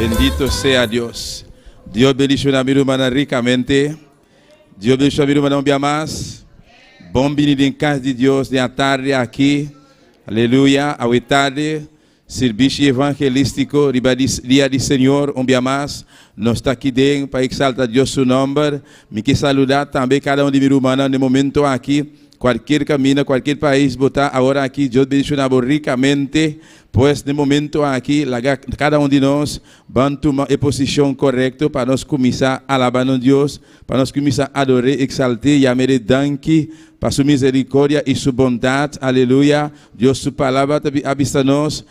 Bendito sea Dios. Dios bendiciona mi rumannan ricamente. Dios bendiciona mi rumannan un bia mas. Bon bini den cas di Dios den atardi aki. Aleluya. Awe tardi Sirbishi evangelístiko riba di Dia di Señor un bia mas. Nos ta aki den pa exalta Dios su nomber. Mi ke saluda tambe kada un di mi rumannan den momento aki. Kualkier kaminda, kualkier pais bo ta awor aki, Dios bendiciona bo rikamente. Pues den momento aki laga kada un di nos ban tuma e posicion korekto pa nos kuminsa alaba nos Dios, pa nos kuminsa ador'é, exalt'é, yam'é danki pa su misericordia y su bondad. Aleluya. Dios su palabra ta a bisa nos,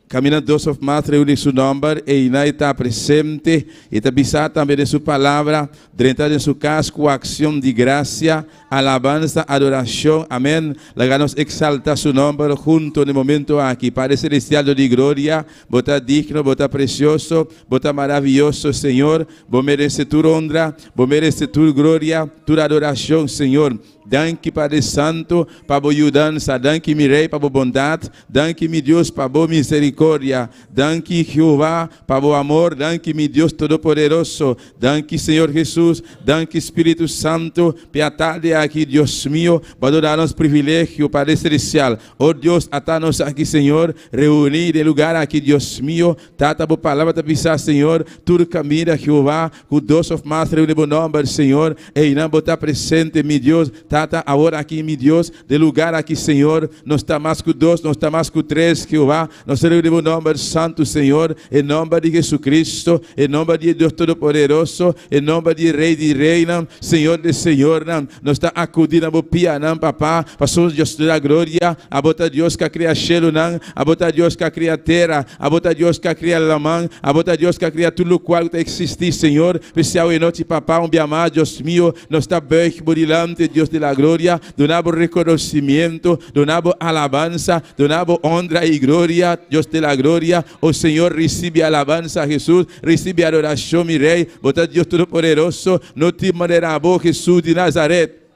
Camina dos of mas reuni su nomber, eyna e ta presente. E ta bisa tambe den su palabra, Drenta den su cas cu accion di gracia, alabansa, adoracion. Amen. Laga nos exalta su nomber hunto den momento aki. Padre Celestial, Dios di gloria, Bo ta digno, Bo ta precioso, Bo ta maraviyoso, Señor. Bo merece tur honra, Bo merece tur gloria, tur adoracion, Señor. Danki Padre Santo pa bo yudansa, danki mi Rey pa bo bondad, danki mi Dios pa bo misericordia, danki Jehová pa bo amor, danki mi Dios Todopoderoso, danki Señor Jesus, danki Spiritu Santo p'e atardi aki, Dios mio, bo a duna nos privilegio, Padre Celestial, oh Dios ata nos aki Señor, reuni den lugar aki, Dios mio, Tata bo palabra ta bisa Señor, tur caminda Jehová cu dos of mas reuni bo nomber Señor, Einan bo ta presente, mi Dios. Tata, awor aki, mi Dios, den lugar aki, Señor, nos ta mas cu dos, nos ta mas cu tres, Jehová. Nos ta reuni bo nomber santu, Señor, e nomber di Jesucristo, e nomber di e Dios Todopoderoso, e nomber di e Rey di reynan, Señor di señornan. Nos ta acudi na bo pianan, Papá, pasobra Dios di la gloria, abo ta Dios cu a crea shelunan, abo ta Dios cu a crea tera, abo ta Dios cu a crea laman, abo ta Dios cu a crea tur locual cu ta existi, Señor. P'esei awe nochi, Papá, un bia mas, Dios mio, nos ta buig bo dilanti, Dios di la gloria, duna bo reconocimiento, duna bo alabansa, duna bo honra y gloria, Dios di la gloria. O Señor, ricibi alabansa, Jesús, ricibi adoracion, mi Rey, bo ta Dios Todopoderoso, no tin manera bo, Jesús di Nazaret.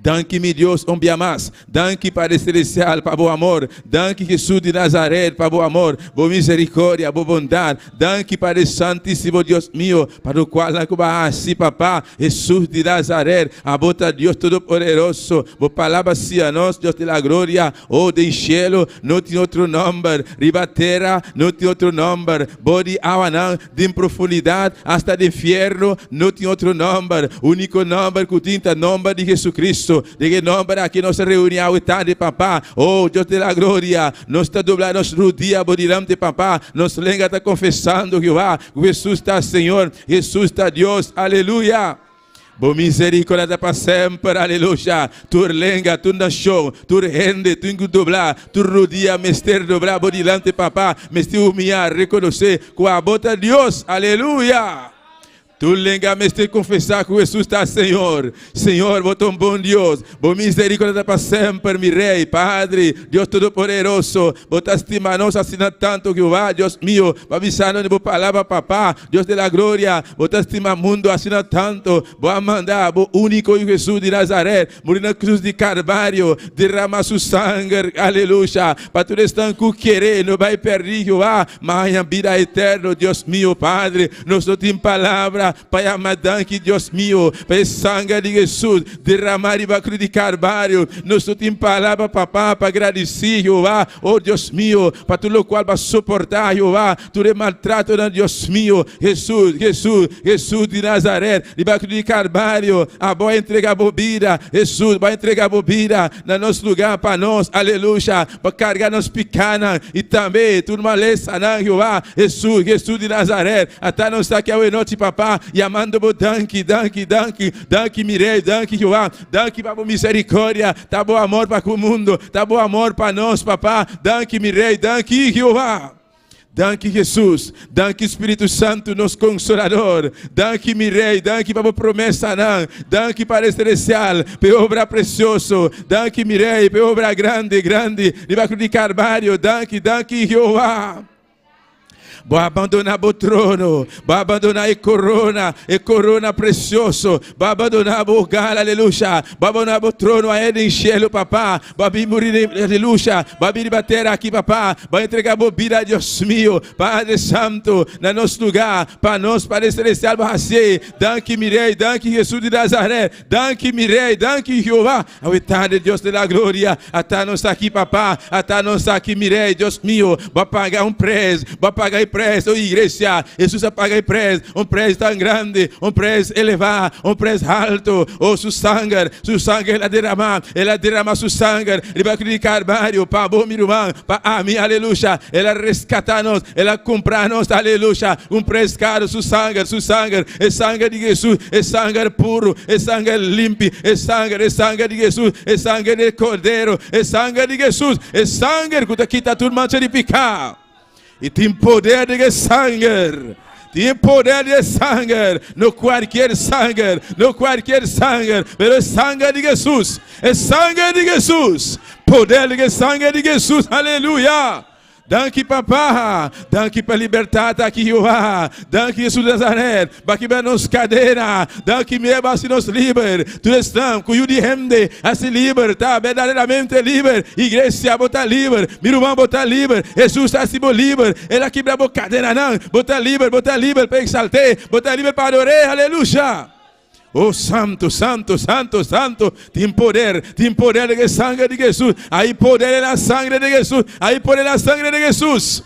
Danki mi Dios un bia mas. Danki Padre Celestial pa bo amor. Danki Jesús di Nazaret pa bo amor, bo misericordia, bo bondad. Danki Padre Santísimo Dios mio pa locualnan cu bo a haci Papa. Jesús di Nazaret, abo ta Dios Todopoderoso. Bo palabra siña nos, Dios di la gloria. Oh, den cielo no tin otro nomber, riba tera no tin otro nomber, bo di awanan den profundidad hasta den fierno no tin otro nomber. Unico nomber cu tin ta nomber di Jesucristo. Den e nomber aki nos a reuni awe tardi, Papa. Oh, Dios di la gloria, nos ta dobla nos rudia bo dilanti, Papa. Nos lenga ta confesando, Jehová, cu Jesus ta Señor, Jesus ta Dios. Aleluya! Bo misericordia ta pa semper, aleluya. Tur lenga, tur nacion, tur hende tin cu dobla, tur rodia mester dobla bo dilanti, Papa. Mester humiya, reconoce cu abo ta Dios, aleluya. Tur lenga mester confesa cu Jesus ta Señor. Señor, bo ta un bon Dios. Bo misericordia ta pa semper, mi Rey, Padre, Dios Todopoderoso. Bo ta stima nos asina tanto, Jehová, Dios mio. Bo a bisa nos den bo palabra, Papa, Dios de la gloria, bo ta stima mundo asina tanto, bo a manda bo unico Yu Jesus di Nazaret muri na cruz di Calvario, derama su sanger, aleluya, pa tur esnan cu kere no bay perdi, Jehová, ma haña bida eterno. Dios mio, Padre, nos no tin palabra pa yama danki, Dios mio, pa e sanger di Jesus derama riba cruz di Calvario. Nos no tin palabra, Papa, pa gradici, Jehová, oh Dios mio, pa tur locual bo a soporta, Jehová, Tur e maltratonan, Dios mio, Hesus, Hesus, Hesus di Nazaret, riba cruz di Calvario, abo a entrega bo bida, Hesus, bo a entrega bo bida na nos lugar pa nos, aleluya, pa carga nos picanan y tambe tur malesanan, Jehová, Hesus, Hesus di Nazaret, ata nos ta aki awe nochi, Papa, yamando bo danki, danki, danki, danki mi Rey, danki Jehová, danki pa bo misericordia, ta bo amor pa cu mundo, ta bo amor pa nos, Papa, danki mi Rey, danki Jehová. Danki Jesus, danki Spiritu Santu nos Consolador, danki mi Rey, danki pa bo promesanan, danki Padre Celestial pa e obra precioso, danki mi Rey pa e obra grandi, grandi riba cruz di Calvario, danki, danki Jehová. Bo a bandoná bo trono, bo a bandoná e korona, e korona presioso, bo a bandoná bo hogar, aleluya, bo a bandoná bo trono aya den shelu, Papa, bo a bin muri den, aleluya, bo a bin riba tera aki, Papa, bo a entregá bo bida, Dios mio, Padre Santo, na nos lugá, pa nos, Padre Celestial, bo a hasié. Danki, mi Rei, danki, Hesus di Nazaret, danki, mi Rei, danki, Jehová. Awe tarde, Dios de la gloria, ata nos aki, Papa, ata nos aki, mi Rei, Dios mio, bo a paga un prijs, bo a paga e prijs, oh iglesia, Hesus a paga e prijs, un prijs tan grandi, un prijs elevá, un prijs halto, oh su sanger, su sanger el a derama, el a derama su sanger riba cruz di Calvario pa bo, mi ruman, pa ami, aleluya, el a rescata nos, el a cumpra nos, aleluya, un prijs caro, su sanger, su sanger, e sanger di Hesus, e sanger puro, e sanger limpi, e sanger, e sanger di Hesus, e sanger del Cordero, e sanger di Hesus, e sanger cu ta kita tur mancha di pica. Y tin poder den e sanger. Tin poder den e sanger. No cualkier sanger, no cualkier sanger, pero e sanger di Hesus. E sanger di Hesus. Poder den e sanger di Hesus. Aleluya. Danki Papa, danki pa libertad aki Jehová, danki Jesus di Nazaret, ba kibra nos cadena, danki mi a hasi nos liber, tur esnan cu yu di hende hasi liber ta berdaderamente liber, Iglesia bo ta liber, mi ruman bo ta liber, Jesus ta hasi bo liber, El a kibra bo cadenanan, bo ta liber, bo ta liber pa exalt'é, bo ta liber pa ador'é, aleluya. Oh santo, santo, santo, santo, tin poder, tin poder den e sangre di Jesus. Hay poder en la sangre de Jesus. Hay poder en la sangre de Jesus.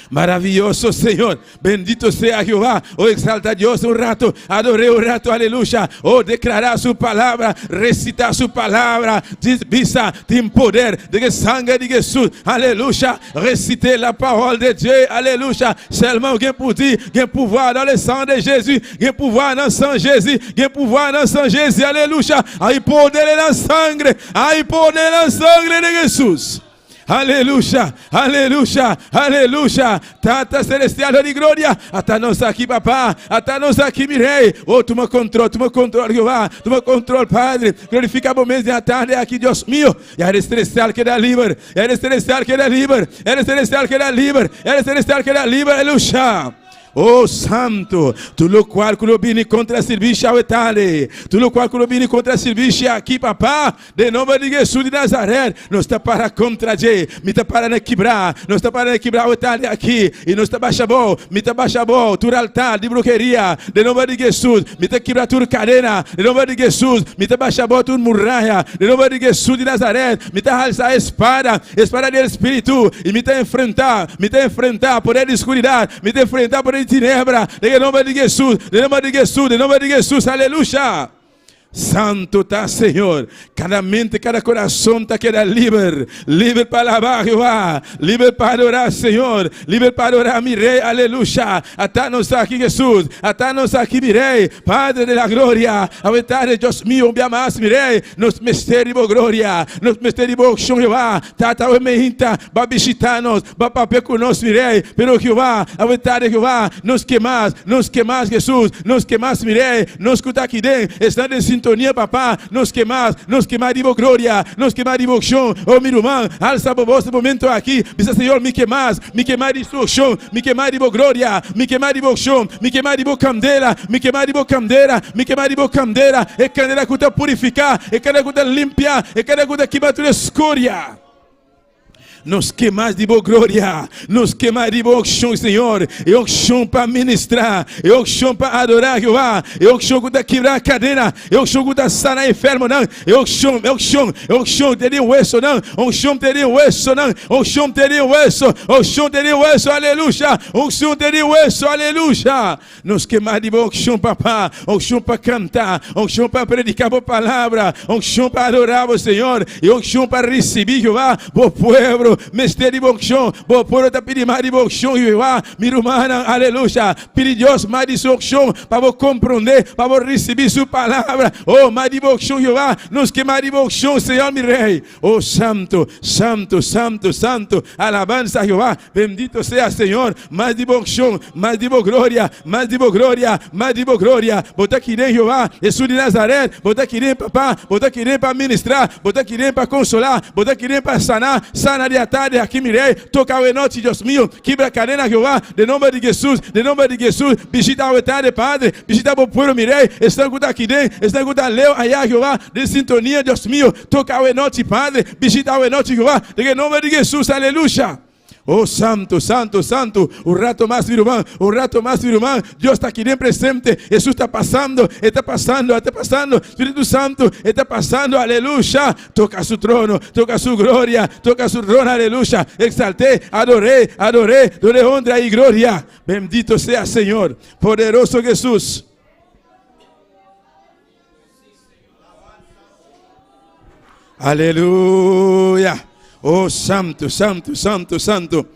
Maravilloso Señor, bendito sea Jehová. Oh, exalta a Dios un rato, adoré un rato, aleluya. Oh, declara su palabra, recita su palabra. Bisa, tin poder den e sangre di Jesus. Aleluya. Recite la parole de Dieu, aleluya. Sèlman gen pou di, gen pouvwa dans le sang de Jésus. Gen pouvwa nan san Jezi, gen pouvwa nan san Jezi, aleluya. Hay poder en la sangre, hay poder en la sangre de Jesús. Aleluya, aleluya, aleluya. Tata Celestial di gloria, ata nos aki, Papá, ata nos aki, mi Rei. Oh, tuma control, tuma control, Jehová, tuma control, Padre. Glorifica bo mes den tarde aki, Dios mío. E aire celestial keda liber, e aire celestial keda liber, e aire celestial keda liber, e aire celestial keda liber, aleluya. Oh Santo, tur locual cu lo bini contra sirbishi awe tarde, tur locual cu lo bini contra sirbishi aki, Papa, den nomber di Jesus di Nazaret, nos ta para contra dje. Mi ta para na kibra, nos ta para na kibra awe tarde aki, y nos ta basha abou, mi ta basha abou tur altar di bruheria, den nomber di Jesus, mi ta kibra tur cadena, den nomber di Jesus, mi ta basha abou tur muraya, den nomber di Jesus di Nazaret, mi ta halsa e spada, e spada di el Spiritu, y mi ta enfrenta, mi ta enfrenta poder di scuridad, Mi ta enfrentá por e tinebra den e nomber di Jesus, den e nomber di Jesus, den e nomber di Jesus, aleluya! Santo ta Señor. Kada mente, kada corazon ta keda liber, liber pa alabá Jehová, liber pa adorá Señor, liber pa adorá mi Rey, aleluya! Ata nos aki Jesus, ata nos aki mi Rey, Padre de la gloria, awe tarde Dios mio, un bia mas mi Rey, nos mester di bo gloria, nos mester di bo unción Jehová, Tata awe meinta ba bishitá nos, Ba papia ku nos, mi Rei. Pero Jehová, awe tarde, Jehová, nos ke mas, nos ke mas, Hesus, nos ke mas, mi Rei. Nos ku ta aki den, esnan den sintonia, Papa, nos ke mas, nos ke mas di bo gloria, nos ke mas di bo okshon. O mi ruman, alsa bo bos e momento aki, bisa Señor, mi ke mas, mi ke mas di su okshon, mi ke mas di bo gloria, mi ke mas di bo okshon, mi ke mas di bo kandela, mi ke mas di bo kandela, mi ke mas di bo kandela, e kandela ku ta purifiká, e kandela ku ta limpia, e kandela ku ta kima tur e skoria. Nos ke mas di bo gloria, nos ke mas di bo onkshon, Señor. E onkshon pa ministrá, e onkshon pa adorá Jehová, e onkshon ku ta kibra kadena, e onkshon ku ta sana enfermonan, e onkshon, e onkshon, e onkshon te den wesonan, onkshon te den wesonan, onkshon te den weso, onkshon te den weso, aleluya, onkshon te den weso, aleluya. Nos ke mas di bo onkshon, Papa, onkshon pa kanta, onkshon pa prediká bo palabra, onkshon pa adorá bo, Señor, i onkshon pa risibí, Jehová. Bo pueblo mester di bo onkshon. Bo pueblo ta pidi mas di bo onkshon, Jehová. Mi rumannan, aleluya, pidi Dios mas di su onkshon pa bo komprondé, pa bo risibí su palabra. Oh, mas di bo onkshon, Jehová. Nos ke mas di bo onkshon, Señor, mi Rei. Oh, santu, santu, santu, santu, alabansa a Jehová. Bendito sea Señor, mas di bo onkshon, mas di bo gloria, mas di bo gloria, mas di bo gloria. Bo ta kiden Jehová, Hesus di Nazaret, bo ta kiden Papa, bo ta kiden pa ministrá, bo ta kiden pa konsolá, bo ta kiden pa saná, sana di. De tardi aki, mi Rei. Toka awe nochi, Dios mio. Kibra kadena, Jehová. Den nòmber di Hesus, den nòmber di Hesus. Bishitá awe tardi, Padre. Bishitá bo pueblo, mi Rei. Esnan ku ta aki den, esnan ku ta leu ayá, Jehová. Den sintonia, Dios mio. Toka awe nochi, Padre. Bishitá awe nochi, Jehová. Den e nòmber di Hesus. Aleluya. Oh, santu, santu, santu. Un ratu mas, mi ruman. Un ratu mas, mi ruman. Dios ta aki den presente. Hesus ta pasando. E ta pasando, e ta pasando. Spiritu Santu, e ta pasando. Aleluya. Toka su trono, toka su gloria, toka su trono. Aleluya. Eksalt'é, ador'é, ador'é. Dun'é honra i gloria. Bendito sea Señor. Poderoso Hesus. Aleluya. Oh, santu, santu, santu, santu.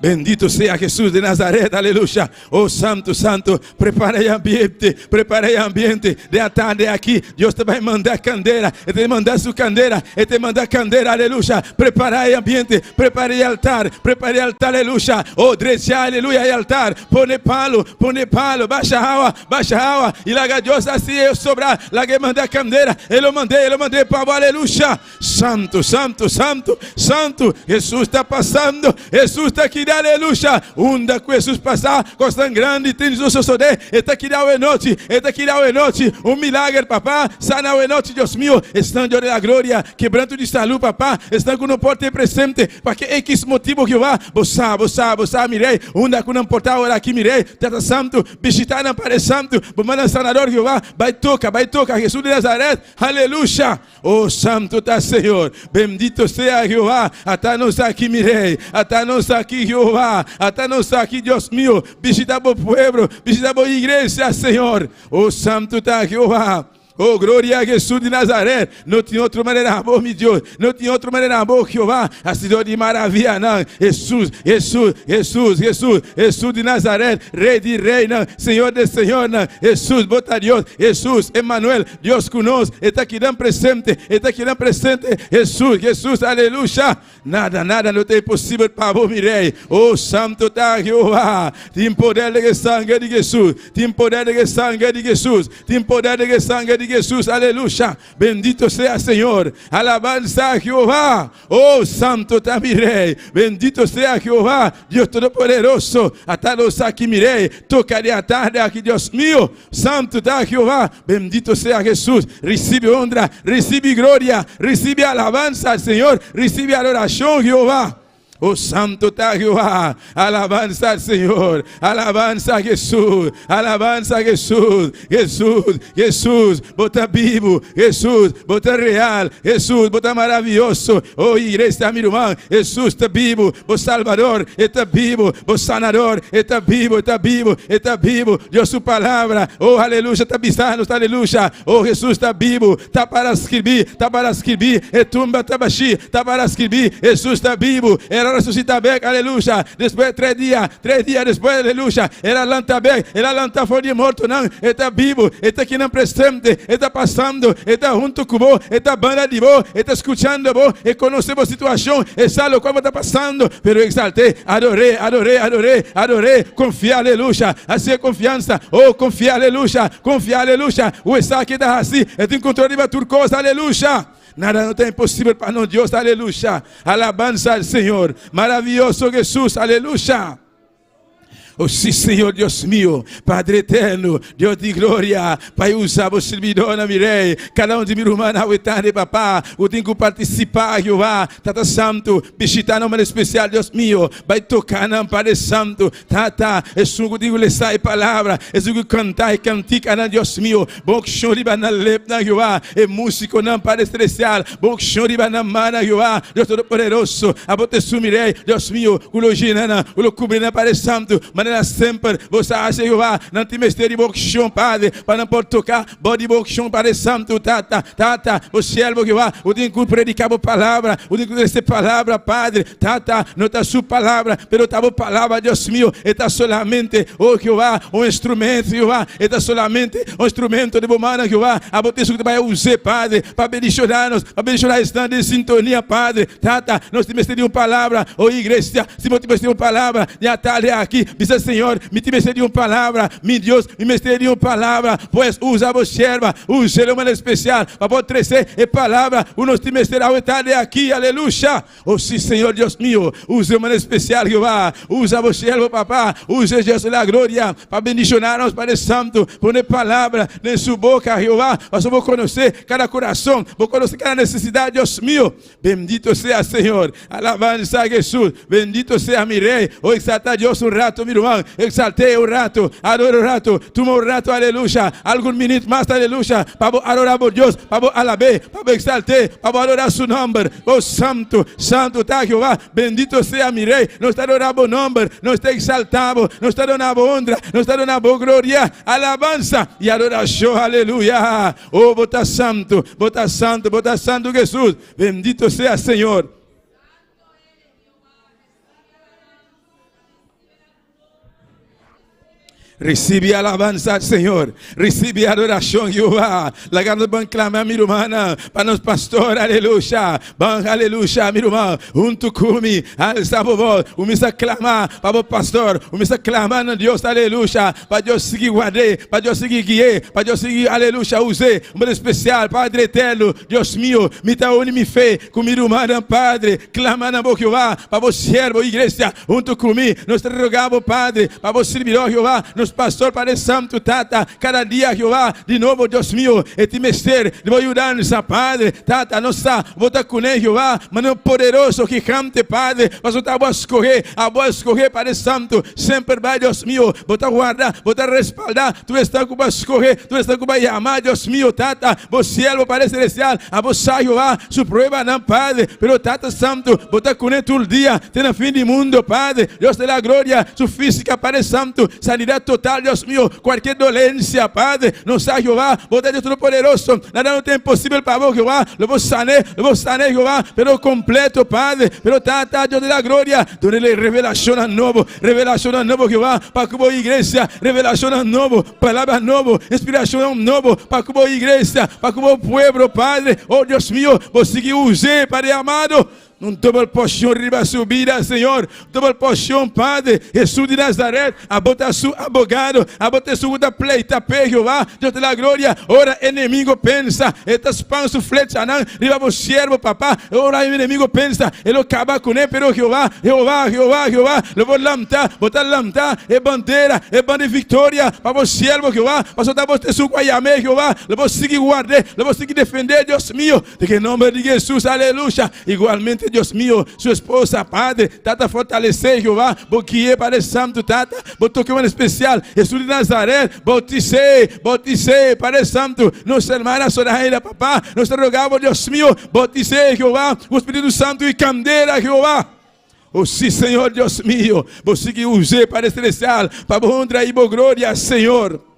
Bendito sea Jesús de Nazaret, aleluya. Oh, santu, santu, prepará e ambiente, prepará e ambiente. Den atardi aki, Dios ta bai manda kandela, E ta manda su kandela, E ta manda kandela, aleluya. Prepará e ambiente, prepará e altar, prepará e altar, aleluya. Oh, drecha, aleluya, e altar. Pone palu, pone palu, basha awa, Basha awa i laga Dios hasi e sobra, laga e manda kandela, e lo mand'é, e lo mand'é pa bo, aleluya. Santu, santu, santu, santu, Hesus ta pasando, Hesus ta keda, aleluya. Unda ku Hesus pasa, kosnan grandi tin su sosodé, e ta keda awe nochi, e ta keda awe nochi, un milager, Papa, sana awe nochi, Dios mio, esnan Dios di la gloria, kebranto di salu, Papa, esnan ku no por ta presente, pa ke ekis motibu, Jehová, bo sa, bo sa, bo sa, mi Rei, unda ku nan por ta ora aki, mi Rei, Tata Santu, Bishitá nan Padre Santu, bo manda Sanador Jehová, bai toka, bai toka, Jesús di Nazaret, aleluya! Oh, santu ta Señor, bendito sea Jehová, ata nos aki mi Rey, ata nos aki Jehová, ata nos aki Dios mio, bishitá bo pueblo, bishitá bo iglesia, Señor, oh, santu ta Jehová. Oh, gloria a Jesús di Nazaret! No tin otro manera abo, mi Dios, no tin otro manera abo, Jehová, hasidor di maravianan. Jesús, Jesús, Jesús, Jesús, Jesús di Nazaret, Rey di reynan, Señor di señornan. Jesús, bo ta Dios. Jesús, Emmanuel, Dios ku nos, E ta kidan presente, E ta kidan presente. Jesús, Jesús, aleluya! Nada, nada no ta imposibel pa bo, mi Rey. Oh, santo ta Jehová. Tin poder den e sanger di Jesús. Tin poder den e sanger di Jesús. Tin poder den e sanger di Jesús. Aleluya. Bendito sea Señor. Alabanza a Jehová. Oh, santo ta mi Rey. Bendito sea Jehová, Dios Todopoderoso. Ata nos aki, mi Rey. Toca den atarde aki, Dios mío. Santo ta Jehová. Bendito sea Jesús. Ricibi honra, ricibi gloria, ricibi alabanza, Señor. Ricibi adoracion, Jehová. Oh, santo ta Jehová. Alabanza al Señor. Alabanza a Jesús. Alabanza a Jesús. Jesús, Jesús, bo ta bibu. Jesús, bo ta real. Jesús, bo ta maravioso. Oh, iglesia, mi ruman. Jesús ta bibu. Bo Salbador, e ta bibu. Bo Sanador, e ta bibu, e ta bibu, e ta bibu. Dios su Palabra, oh, aleluya, ta bisa nos, aleluya. Oh, Jesús ta bibu. Ta para skirbí, ta para skirbí. E tumba ta bashí, ta para skirbí. Jesús ta bibu. El a resusitá bek, aleluya. Despues di tres dia, tres dia despues, aleluya, El a lanta bek. El a lanta for di e mortonan. E ta bibu. E ta kinan presente. E ta pasando. E ta huntu ku bo. E ta banda di bo. E ta skuchando bo. E konosé bo situashon. E sa lokual bo ta pasando. Pero eksalt'é, ador'é, ador'é, ador'é, ador'é. Konfia, aleluya. Hasi e konfiansa. Oh, konfia, aleluya. Konfia, aleluya. Ku esaki e ta hasi. E tin kontrol riba tur kos, aleluya. Nada no ta imposibel pa nos Dios, aleluya. Alabansa al Señor. Maraviyoso Jesús, aleluya. Oh sí, Señor Dios mío, Padre eterno, Dios di gloria, Pai usa bo sirbidónan, mi Rey, kada un di mi rumannan awe tardi, Papá, ku tin ku partisipá, Jehová, Tata Santu, bishitá nan manera espesial, Dios mío, bai toká nan, Padre Santu, Tata, esun ku tin ku lesa e palabra, esun ku kanta e kantikanan, Dios mío, bo ukshon riba nan lepnan, Jehová, e músikonan, Padre Celestial, bo ukshon riba nan mannan, Jehová, Dios Todopoderoso, abo ta esun, mi Rey, Dios mío, ku lo yena nan, ku lo kubri nan, Padre Santu, manera semper bo sa hasi, Jehová, nan tin mester di bo ukshon, Padre, pa nan por toka bou di bo ukshon, Padre Santu, Tata, Tata, bo siervo, Jehová, bo tin ku prediká bo palabra, bo tin ku trese palabra, Padre, Tata, no ta su palabra, pero ta bo palabra, Dios mio, e ta solamente, oh Jehová, un instrumento, Jehová, e ta solamente un instrumento den bo mannan, Jehová, abo ta esun ku ta bai a us'é, Padre, pa bendishoná nos, pa bendishoná esnan den sintonia, Padre, Tata, nos tin mester di un palabra, oh iglesia, si bo tin mester di un palabra den atardi aki, bisa. Bisa Señor, mi tin mester di un palabra, mi Dios, mi mester di un palabra. Pues usa bo sierva, us'e un manera especial pa bo trece e palabra cu nos tin mester awe tarde aki. Aleluya! Oh si, Señor Dios mio, us'e un manera especial, Jehová. Usa bo siervo, Papá. Us'e, Dios de la gloria, pa bendiciona nos, Padre Santo. Pone palabra den su boca, Jehová, pasobra bo conoce cada corazon, bo conoce cada necesidad, Dios mio. Bendito sea Señor, alabanza a Jesús, bendito sea mi Rey. Oh, exalta a Dios un rato, mi ruman, exalt'é un rato, ador'é un rato, tuma un rato, aleluya, algun minut mas, aleluya, pa bo adorá bo Dios, pa bo alab'é, pa bo exalt'é, pa bo adorá su nomber. Oh, santo, santo ta Jehová, bendito sea mi Rey. Nos ta adorá bo nomber, nos ta exaltá bo, nos ta duna bo honra, nos ta duna bo gloria, alabanza y adoracion, aleluya. Oh, bo ta santo, bo ta santo, bo ta santo Jesús. Bendito sea Señor. Recibi alabanza, Señor. Recibi adoración, Jehová. Laga nos ban clama, mi rumana, pa nos pastor, aleluya. Ban, aleluya, mi ruman, hunto cu mi, alza bo voz, cuminsa clama pa bo pastor, cuminsa clama na Dios, aleluya, pa Dios sigui guard'é, pa Dios sigui gui'é, pa Dios sigui, aleluya, us'é, un manera especial, Padre eterno, Dios mio, mi ta uni mi fe cu mi rumannan, Padre, clama na bo Jehová, pa bo siervo, iglesia, hunto cu mi, nos ta roga bo, Padre, pa bo sirbidor, Jehová, nos pastor, Padre Santo, Tata, cada dia, Jehová, di nobo, Dios mio, e tin mester di bo yudansa, Padre, Tata, nos sa bo ta cune, Jehová, manera poderoso, gigante, Padre, pasobra ta bo a scoge, abo a scoge, Padre Santo, semper bai, Dios mio, bo ta warda, bo ta respalda tur esnan cu bo a scoge, tur esnan cu bo a yama, Dios mio, Tata, bo siervo, Padre Celestial, abo sa, Jehová, su pruebanan, Padre, pero Tata Santo, bo ta cune tur dia, te na fin di mundo, Padre, Dios de la gloria, su física, Padre Santo, sanidad total, Dios mio, cualkier dolencia, Padre, nos sa, Jehová, bo ta Dios Todopoderoso, nada no ta imposibel pa bo, Jehová, lo bo sané, lo bo sané, Jehová, pero completo, Padre, pero Tata, Dios de la gloria, dunele revelacionnan nobo, revelacionnan nobo, Jehová, pa cu bo iglesia, revelacionnan nobo, palabra nobo, inspiracionnan nobo, pa cu bo iglesia, pa cu bo pueblo, Padre, oh Dios mio, bo sigui us'é, Padre amado. Un dobel porcion riba su bida, Señor. Dobel porcion, Padre. Jesús di Nazaret, abo ta su abogado. Abo ta esun cu ta pleita p'e, Jehová, Dios di la gloria. Ora enemigo pensa, e ta span su flechanan riba bo siervo, Papá. Ora e enemigo pensa, e lo caba cun'e, pero Jehová, Jehová, Jehová, Jehová, lo bo lamta. Bo ta lamta e bandera, e ban di victoria pa bo siervo, Jehová, pasobra ta bo ta esun cu a yam'e, Jehová. Lo bo sigui ward'e, lo bo sigui defend'e, Dios mio. Den e nomber di Jesus, aleluya. Igualmente, Dios mio, su esposa, Padre, Tata, fortalece, Jehová, bo gui'e, Padre Santo, Tata, bo toke un especial, Jesus di Nazaret, bautice, bautice, Padre Santo, nos hermana Zoraida, Papá, nos ta roga bo, Dios mio, bautice, Jehová, cu Spiritu Santo y candela, Jehová. Oh, sí, Señor, Dios mio, bo sigui use, Padre Celestial, pa bo honra y bo gloria, Señor.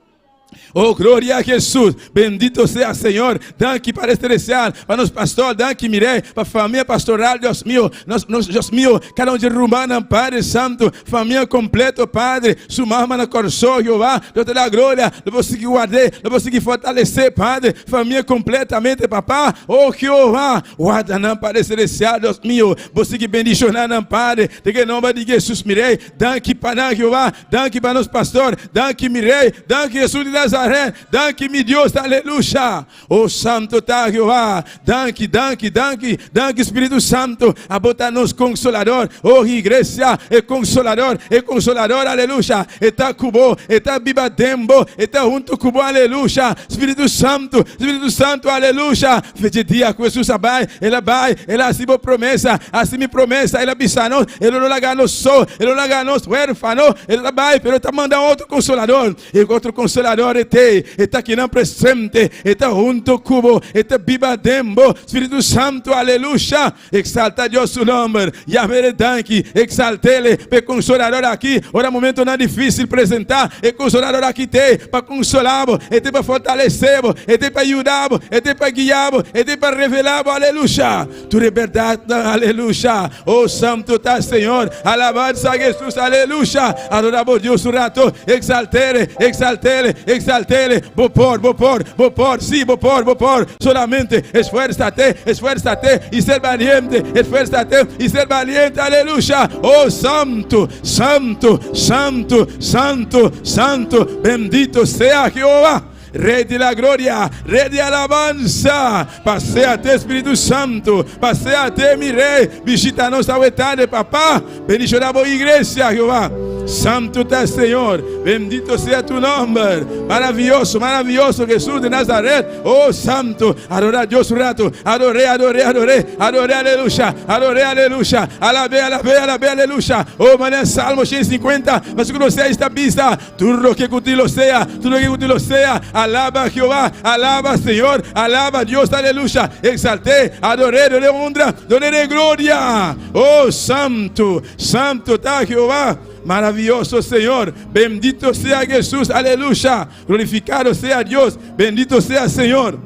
Oh gloria a Jesus, bendito sea Señor, danki Padre Celestial pa nos pastor, danki mi Rey pa famia pastoral Dios mio, nos nos Dios mio, cada un dje rumannan Padre Santo, famia completo Padre, su mama na Corsou Jehová, Dios de la gloria, lo bo sigui ward'é, lo bo sigui fortalece Padre, famia completamente Papa, oh Jehová, warda nan Padre Celestial Dios mio, bo sigui bendiciona nan Padre, den e nomber di Jesus mi Rey, danki pa nan Jehová. Danki pa nos pastor, danki mi rey, danki Jesus di Nazaret, danki mi Dios, aleluya. Oh santo ta Jehová, danki, danki, danki, danki Spiritu Santo, abo ta nos consolador. Oh iglesia, e consolador, e consolador, aleluya, e ta cu bo, e ta biba den bo, e ta hunto cu bo, aleluya. Spiritu Santo, Spiritu Santo, aleluya. Fecha dia cu Jesus a bay, el a bay, el a haci bo promesa, haci mi promesa, el a bisa nos, el lo no laga nos so, el lo no laga nos huerfano, el ta bay, pero el ta manda otro consolador, e otro consolador e t'ey, e ta akinan presente, e ta hunto cu bo, e ta biba den bo, Spiritu Santo, aleluya, exalta Dios su nomber, Yahweh danki, exaltele pa e consolador aki, ora momentonan dificil presenta, e consolador aki t'ey pa consola bo, e t'ey pa fortalece bo, e t'ey pa yuda bo, e t'ey pa guia bo, e t'ey pa revela bo, aleluya, tur e berdadnan, aleluya, oh santo ta Señor, alabansa a Jesus, aleluya, adora bo Dios un rato, exaltele, exaltele. Exaltele. Bo por, bo por, bo por, sí, bo por, bo por. Solamente esfuérzate, esfuérzate y ser valiente. Esfuérzate y ser valiente. Aleluya. Oh, santo, santo, santo, santo, santo. Bendito sea Jehová. Rey di la gloria, Rey di alabanza. Paséate, Spiritu Santo. Paséate, mi Rey. Bishita nos awe tarde, Papá. Bendiciona bo iglesia, Jehová. Santo ta Señor. Bendito sea tu nomber. Maravilloso, maravilloso Jesús de Nazaret. Oh, Santo. Adora Dios un rato. Adoré, adoré, adoré. Adoré, aleluya. Adoré, aleluya. Alabé, alabé, alabé, aleluya. Oh, manera Salmo 150, versículo 6 ta bisa. Tur loke ku tin lo sea, tur loke ku tin lo sea, alaba Jehová, alaba Señor, alaba Dios, aleluya, exalt'é, ador'é, dun'é honra, dun'é gloria. Oh, santu, santu ta Jehová, maraviyoso Señor, bendito sea Jesús, aleluya, glorificado sea Dios, bendito sea Señor.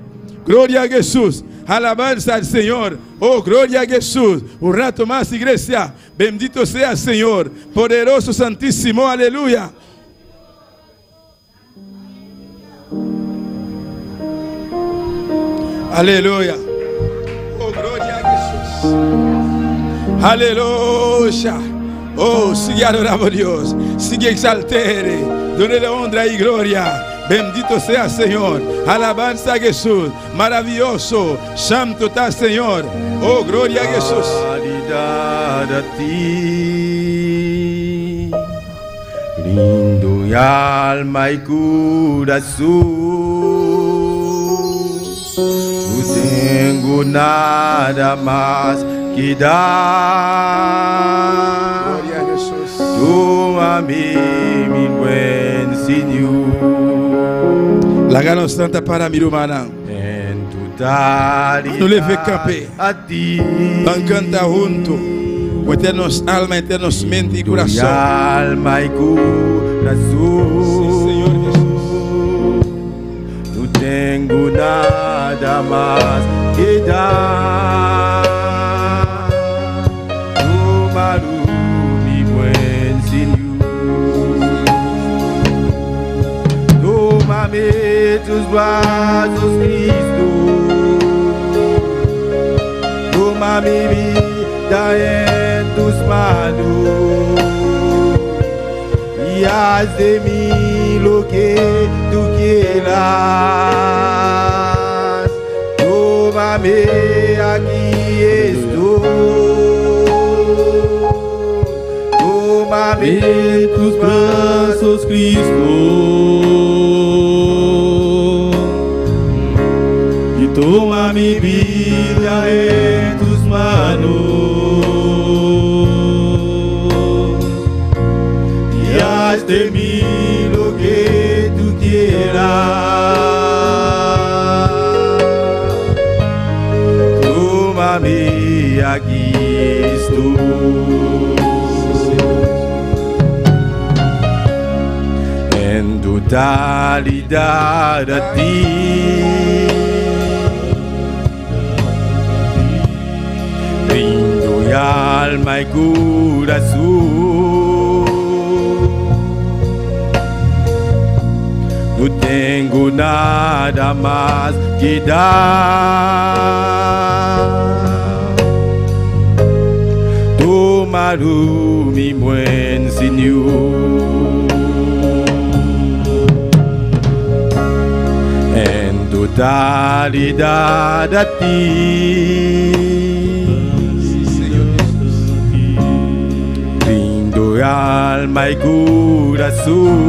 Gloria a Jesús, alabanza al Señor, oh, gloria a Jesús. Un rato mas, iglesia. Bendito sea Señor, poderoso santísimo, aleluya. Aleluya. Oh, gloria a Jesús. Aleluya. Oh, sigue adorando a Dios. Sigue exaltere. Donde honra y gloria. Bendito sea Señor. Alabanza a Jesús. Maravilloso. Santo está Señor. Oh, gloria a Jesús. A ti. Rindo mi alma y corazón. No tengo nada más que dar. Gloria a Jesús. Tómame, mi buen Señor. Laga nos lanta para mi rumannan. En totalidad No leve kape. a ti. Ban kanta huntu. Ku henter nos alma, henter nos mente i Mi kurason. alma y corazón. Sí, Señor Jesús. No tengo nada más que dar. Tómalo, mi buen Señor. Tómame tus brazos, Cristo. Toma mi vida en tus manos y haz de mí lo que tú quieras. Tómame, aquí estoy. Tómame En tus brazos, Cristo. Y toma mi vida en tus manos. Y haz de mí lo que tú quieras. Tómame, aquí estoy. En totalidad a ti. Rindo mi alma y corazón. No tengo nada más que dar. Tómalo, mi buen Señor. En totalidad a ti. Sí, Señor Jesús. Rindo alma y corazón.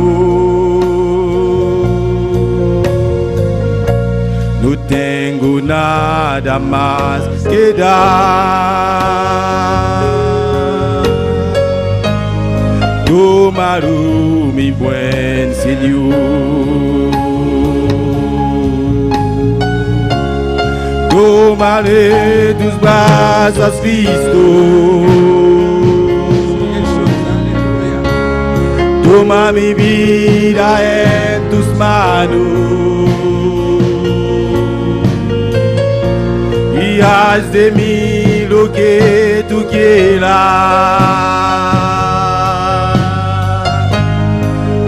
No tengo nada más que dar. Tómalo, mi buen Señor. Tómame tus brazos, Cristo. Jesús, aleluya. Toma mi vida en tus manos y haz de mí lo que tú quieras.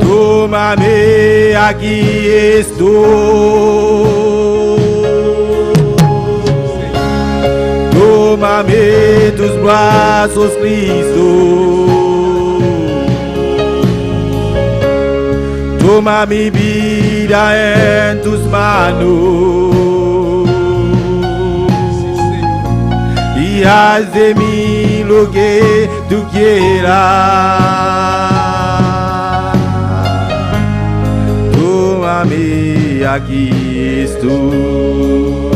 Tómame. aquí estoy. Tómame tus brazos, Cristo. Toma mi vida en tus manos y haz de mí lo que tú quieras. Tómame, aquí estoy.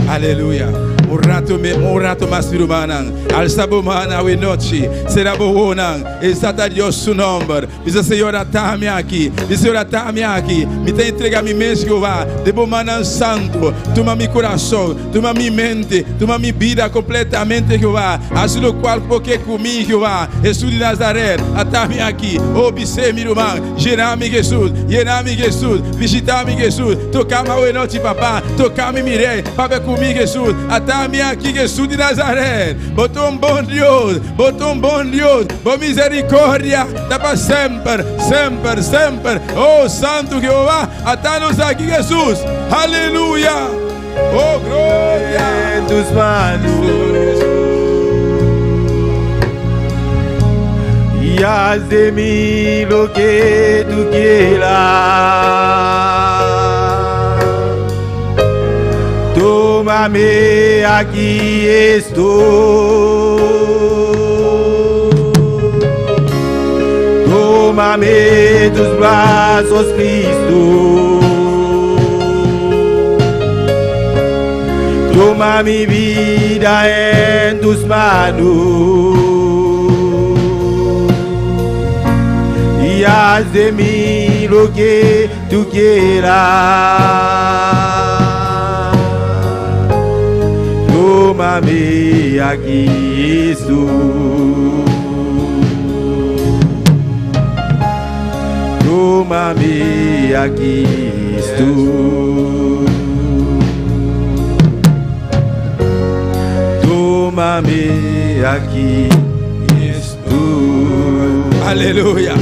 Aleluya. Un rato, un rato mas rumannan. Alsa bo man awe nochi. Sera bo wowonan. Exalta Dios su nomber. Bisa Señor ata mi aki. Bisa Señor ata mi aki. Mi ta entrega mi mes Jehová. Den bo mannan santo. Tuma mi corazon. Tuma mi mente. Tuma mi bida completamente Jehová. Haci locual cu bo ke cu mi Jehová. Jesús di Nazaret. Ata mi aki. Oh bis'é mi ruman. Yena mi Jesús. Yena mi Jesús. Bishita mi Jesús. Toca mi awe nochi Papa. Toca mi mi Rey. Papia cu mi Jesús. Ata mi aki Jesús di Nazaret. Bo ta un bon Dios. Bo ta un bon Dios. Bo misericordia ta pa semper, semper, semper. Oh Santo Jehová. Ata nos aki Jesús. Aleluya. Oh gloria. En tus manos y haz de mí lo que tú quieras. Tómame, aquí estoy. Tómame tus brazos, Cristo. Toma mi vida en tus manos y haz de mí lo que tú quieras. Tómame, aquí estoy. Tómame, aquí estoy. Tómame, aquí estoy. Aleluya.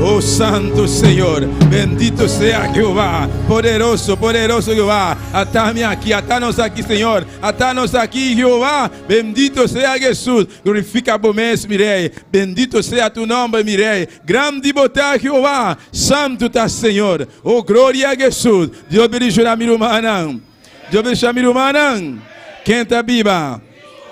Oh Santo Señor, bendito sea Jehová, poderoso, poderoso Jehová. Atami aki, ata nos aki, Señor. Ata nos aki, Jehová. Bendito sea Jesús. Glorifica bo mes, mi Rey. Bendito sea tu nomber, mi Rey. Grandi bo ta, Jehová. Santo ta Señor. Oh, gloria a Jesús. Dios bendiciona mi rumannan. Dios bendiciona mi rumannan. Ken ta biba?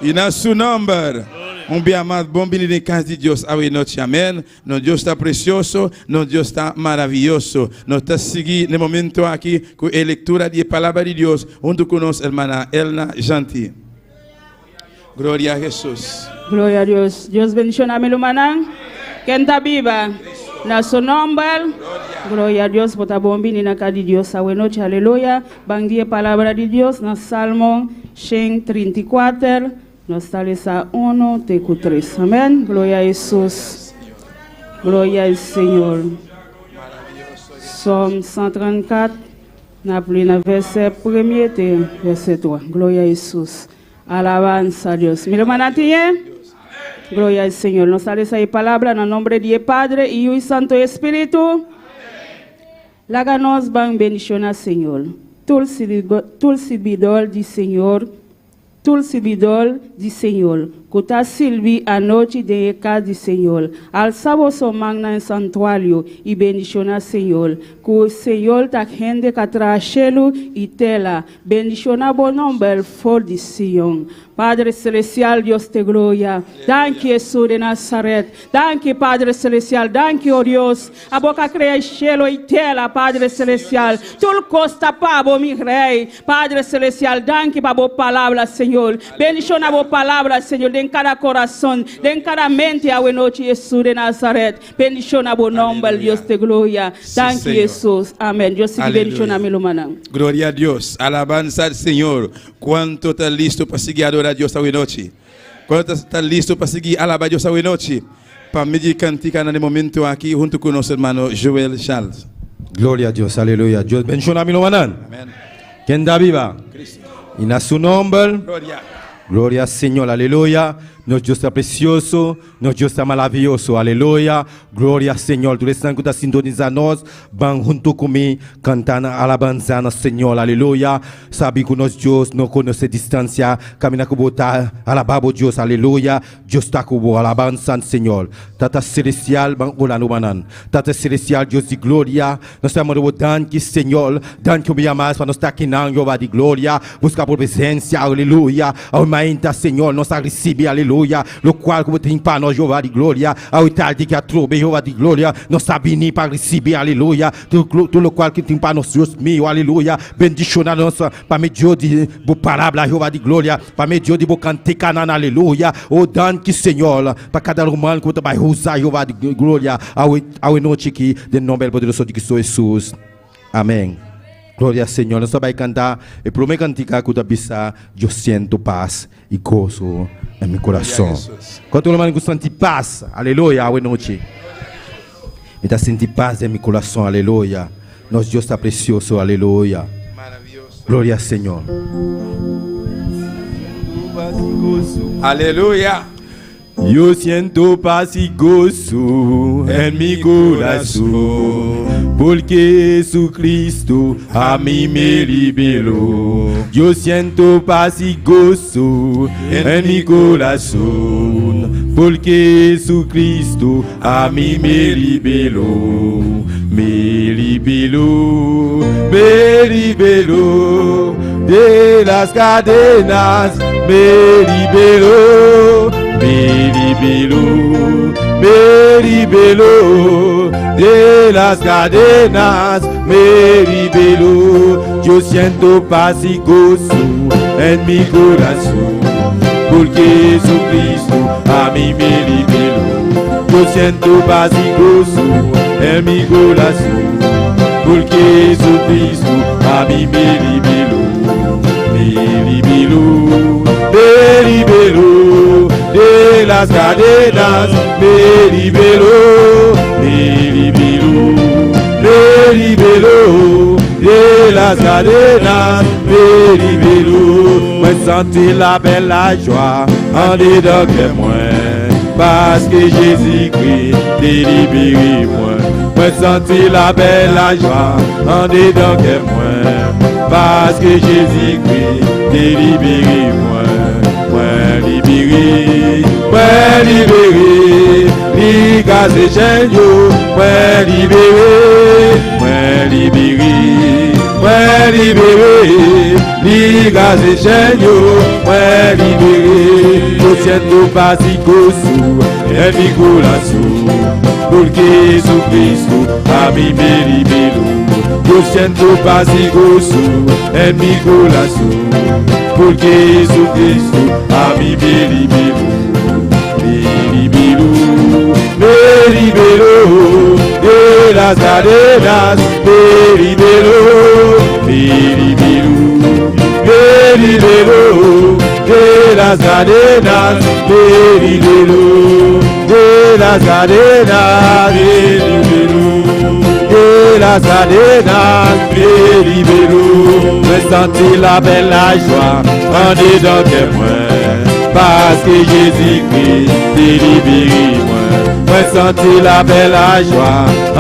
Y na su nomber. Un bia mas bon bini den cas di Dios awe nochi. Amen. Nos Dios ta precioso, nos Dios ta maraviyoso. Nos ta sigui n'e momento aki cu e lectura di e Palabra di Dios hunto cu nos hermana Elna Janti. Gloria a Jesus. Gloria a Dios. Dios bendiciona mi lumanan. Ken ta biba? Na su nomber. Gloria a Dios. Bo ta bon bini na cas di Dios awe nochi. Aleluya. Ban di e Palabra di Dios na Salmo 134. Nos ta lesa 1 te cu 3. Amen. Gloria a Jesus. Gloria al Señor. Psalm 134. Na pli na verset premye te verset 3. Gloria a Jesus. Alabanza a Dios. Mi rumannan tin e? Gloria al Señor. Nos ta lesa e palabra na nombre di e Padre, Hijo y Santo Espíritu. Laga nos ban bendiciona Señor. Tur tur sirbidor di Señor, tur sirbidor di Señor, cu ta sirbi anochi den e cas di Señor. Alsa boso man na e santuario y bendiciona Señor. Cu Señor ta hende ca traha cielo y tera. Bendiciona bo nomber for di Sion. Padre Celestial, Dios te gloria. Danki Jesús de Nazaret. Danki Padre Celestial. Danki, oh Dios. Abo cu a crea cielo y tera, Padre Celestial. Tur cos ta pa bo, mi Rey. Padre Celestial, danki pa bo palabra, Señor. Bendiciona bo palabra, Señor, den cada corazon, den cada mente, awe nochi, Jesús de Nazaret. Bendiciona bo nomber, Dios te gloria. Danki, Jesús. Amen. Dios sigui bendiciona mi rumannan. Gloria a Dios. Alabanza al Señor. Cuanto ta listo pa sigui adora Dios awe nochi? Cuanto ta listo pa sigui alaba Dios awe nochi? Pa medio di cantica na e momento aki hunto cu nos hermano Joel Charles. Gloria a Dios, aleluya. Dios bendiciona mi rumannan. Amen. Ken ta biba? Cristo. Y na su nomber. Gloria. Gloria al Señor, aleluya. Nos Dios ta precioso, nos Dios ta maraviyoso. Aleluya. Gloria Señor. Tur esnan ku ta sintonisa nos, ban hunto ku mi kanta na alabansa na Señor. Aleluya. Sabi ku nos Dios no konosé distansia. Kamina ku bo ta alabá bo Dios. Aleluya. Dios ta ku bo. Alabansa na Señor. Tata Celestial, ban ora no manan. Tata Celestial, Dios di gloria, nos ta manda bo danki, Señor. Danki un bia mas pa nos ta akinan, Jehová di gloria. Buska bo presencia, aleluya. Awe mainta, Señor, nos a ricibi, aleluya, locual cu bo tin pa nos, Jehová di gloria. Awe tardi ki atrobe, Jehová di gloria, nos a bini pa ricibi, aleluya, tur, tur locual cu tin pa nos, Dios mio, aleluya. Bendiciona nos pa medio di bo palabra, Jehová di gloria, pa medio di bo canticanan, aleluya. O danki, Señor, pa cada ruman cu bo ta bay usa, Jehová di gloria, awe, awe nochi aki, den nomber poderoso di Cristo Jesus. Amén. Gloria al Señor. Nos ta bai canta e prome cantica cu ta bisa Yo siento paz y gozo en mi corazón. Cuanto ruman cu sinti paz? Aleluya, awe nochi. Mi ta sinti paz den mi corazón. Aleluya. Nos Dios ta precioso. Aleluya. Gloria al Señor. Aleluya. Yo siento paz y gozo en mi corazón, porque Jesucristo a mí me liberó. Yo siento paz y gozo en mi corazón, porque Jesucristo a mí me liberó. Me liberó, me liberó de las cadenas, me liberó, me liberó, me liberó de las cadenas, me liberó. Yo siento paz y gozo en mi corazón, porque Jesucristo a mí me liberó. Yo siento paz y gozo en mi corazón, porque Jesucristo a mí me liberó, me liberó, me liberó de las cadenas, me liberó, me liberó, me liberó de las cadenas, me liberó. Mwen santi la bèl lajwa andedan kè mwen, paske Jezikri te libere mwen. Mwen santi la bèl lajwa andedan kè mwen, paske Jezikri te libere mwen. Mwen libere, mwen libere, li kase chenn yo. Mwen libere, mwen libere, mwen libere, li kase chenn yo. Mwen libere. Yo siento paz y gozo en mi corazón, porque Jesucristo a mí me liberó. Yo siento paz y gozo en mi corazón, porque Jesucristo a mí me liberó. Me liberó, me liberó de las cadenas, me liberó, me liberó, me liberó de las cadenas, me liberó de las cadenas, me liberó de las cadenas, me liberó. Mwen santi la bèl lajwa andedan kè mwen, paske Jezikri te libere mwen. Mwen santi la bèl lajwa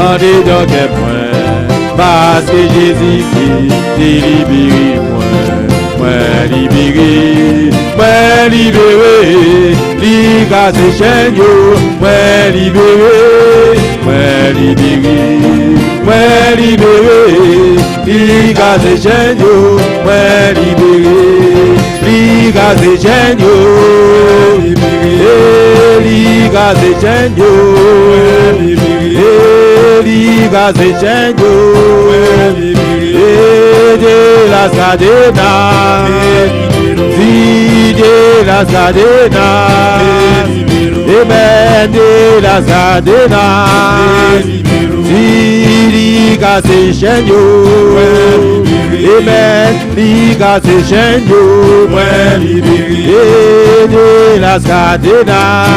andedan kè mwen, paske Jezikri te libere mwen. Mwen libere, mwen libere, li kase chenn yo. Mwen libere, mwen libere, mwen libere, li kase chenn yo. Mwen libere, li kase chenn yo. E li kase chenn yo. E li kase chenn yo. E de las cadenas, si de las cadenas, Amen de las cadenas, si li kase chenn yo, Amen li kase chenn yo, E de las cadenas,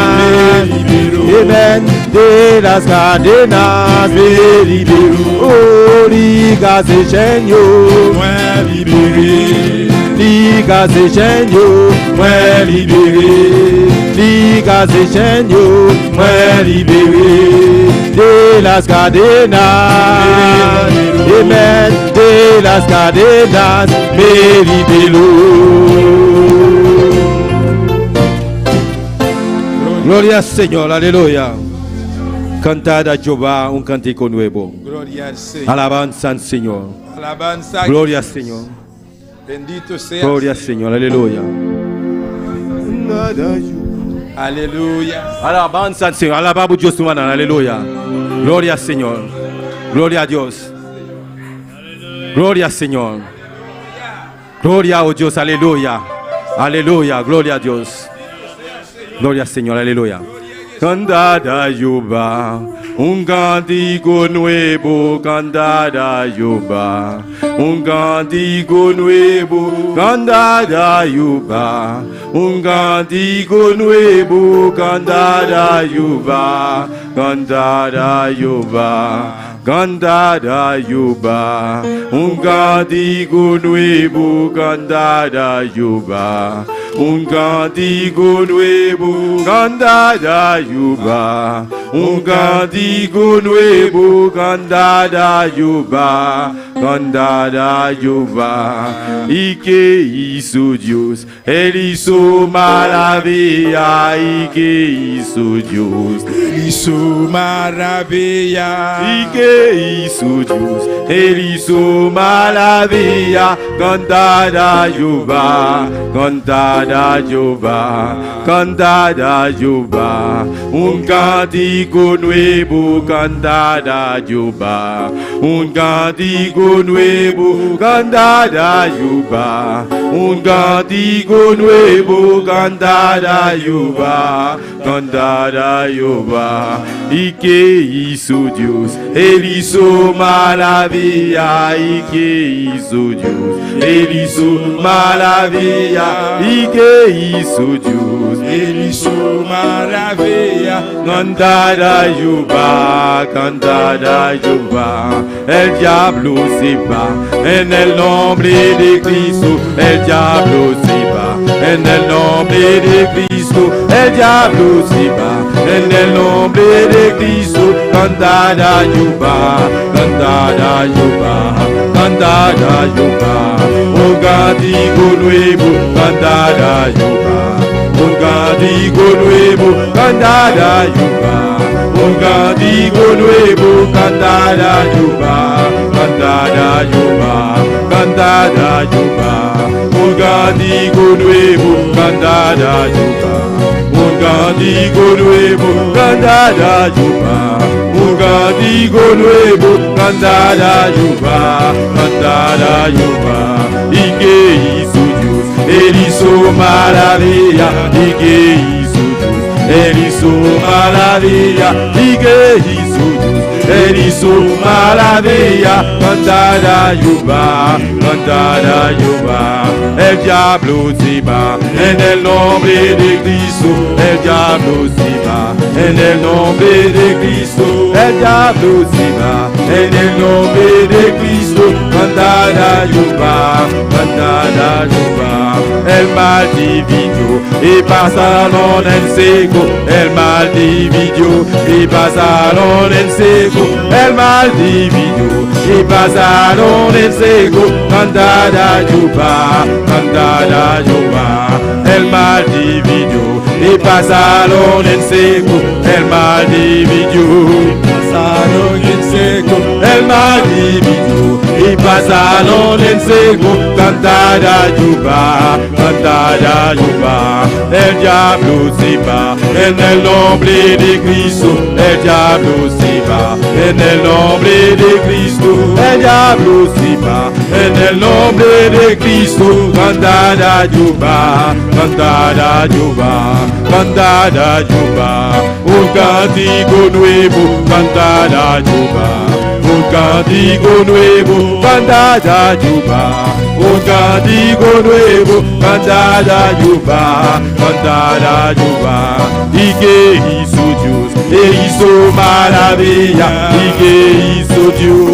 Amen de las cadenas, me libero, oh li kase chenn yo, li kase chenn yo, mwen libere. Li kase chenn yo, mwen libere de las cadenas. Amen, de las cadenas me liberó. Gloria al Señor, aleluya. Cantad a Jehová un cántico nuevo. Gloria al Señor. Alabanza al Señor. Alabanza. a Gloria al Jesús. Señor. Bendito sea. Gloria al Señor, aleluya. Aleluya. Alabanza al Señor. Alaba Dios tu mano, aleluya. Gloria al Señor. Gloria a Dios. Gloria al Señor. Gloria a Dios, aleluya. Aleluya, gloria a Dios. Gloria al Señor, aleluya. Cantad a Jehová un cántico nuevo, cantad a Jehová un cántico nuevo, cantad a Jehová un cántico nuevo, cantad a Jehová, cantad a Jehová. Cantad a Jehová, un cántico nuevo, cantad a Jehová, un cántico nuevo, cantad a Jehová, un cántico nuevo, cantad a Jehová, cantad a Jehová. ¿Y qué hizo Dios? Él hizo maravilla, ¿y qué hizo Dios? Él hizo maravilla. ¿Y qué hizo Dios? Él hizo maravilla. Cantad a Jehová, cantad a Jehová, cantad a Jehová. Un cántico nuevo, cantad a Jehová. Un cántico nuevo, cantad a Jehová. Un cántico nuevo, cantad a Jehová, cantad a Jehová. ¿Y qué hizo Dios? Él hizo maravilla. ¿Y qué hizo Dios? Él hizo maravilla. ¿Y qué hizo Dios? Él hizo maravilla. Cantad a Jehová, cantad a Jehová. El diablo se va en el nombre de Cristo. El diablo se va en el nombre de Cristo. El diablo se va en el nombre de Cristo. Cantad a Jehová, cantad a Jehová, cantad a Jehová. Un cántico nuevo, cantad a Jehová. Un cántico nuevo, cantad a Jehová. Un cántico nuevo, cantad a Jehová, cantad a Jehová, cantad a Jehová. Un cántico nuevo, cantad a Jehová. Un cántico nuevo, cantad a Jehová. Un cántico nuevo, cantad a Jehová, cantad a Jehová. ¿Y qué hizo Dios? Él hizo maravilla. ¿Y qué hizo Dios? Él hizo maravilla. ¿Y qué hizo Dios? Él hizo maravilla. Cantad a Jehová, cantad a Jehová. El diablo se va en el nombre de Cristo. El diablo se va en el nombre de Cristo. El diablo se va en el nombre de Cristo. Cantad a Jehová, cantad a Jehová. El mal dividió y pasaron en seco. El mal dividió y pasaron en seco. El mal dividió y pasaron en seco. Cantad a Jehová, cantad a Jehová. El mal dividió y pasaron en seco. El mal dividió y pasaron en seco. El mal dividió y pasaron en seco. Cantad a Jehová, cantad a Jehová. El diablo se va en el nombre de Cristo. El diablo se va en el nombre de Cristo. El diablo se va en el nombre de Cristo. Cantad a Jehová, cantad a Jehová, cantad a Jehová. Un cántico nuevo, cantad a Jehová. Un cántico nuevo, cantad a Jehová. Un cántico nuevo, cantad a Jehová, cantad a Jehová. ¿Y qué hizo Dios? Él hizo maravilla. ¿Y qué hizo Dios?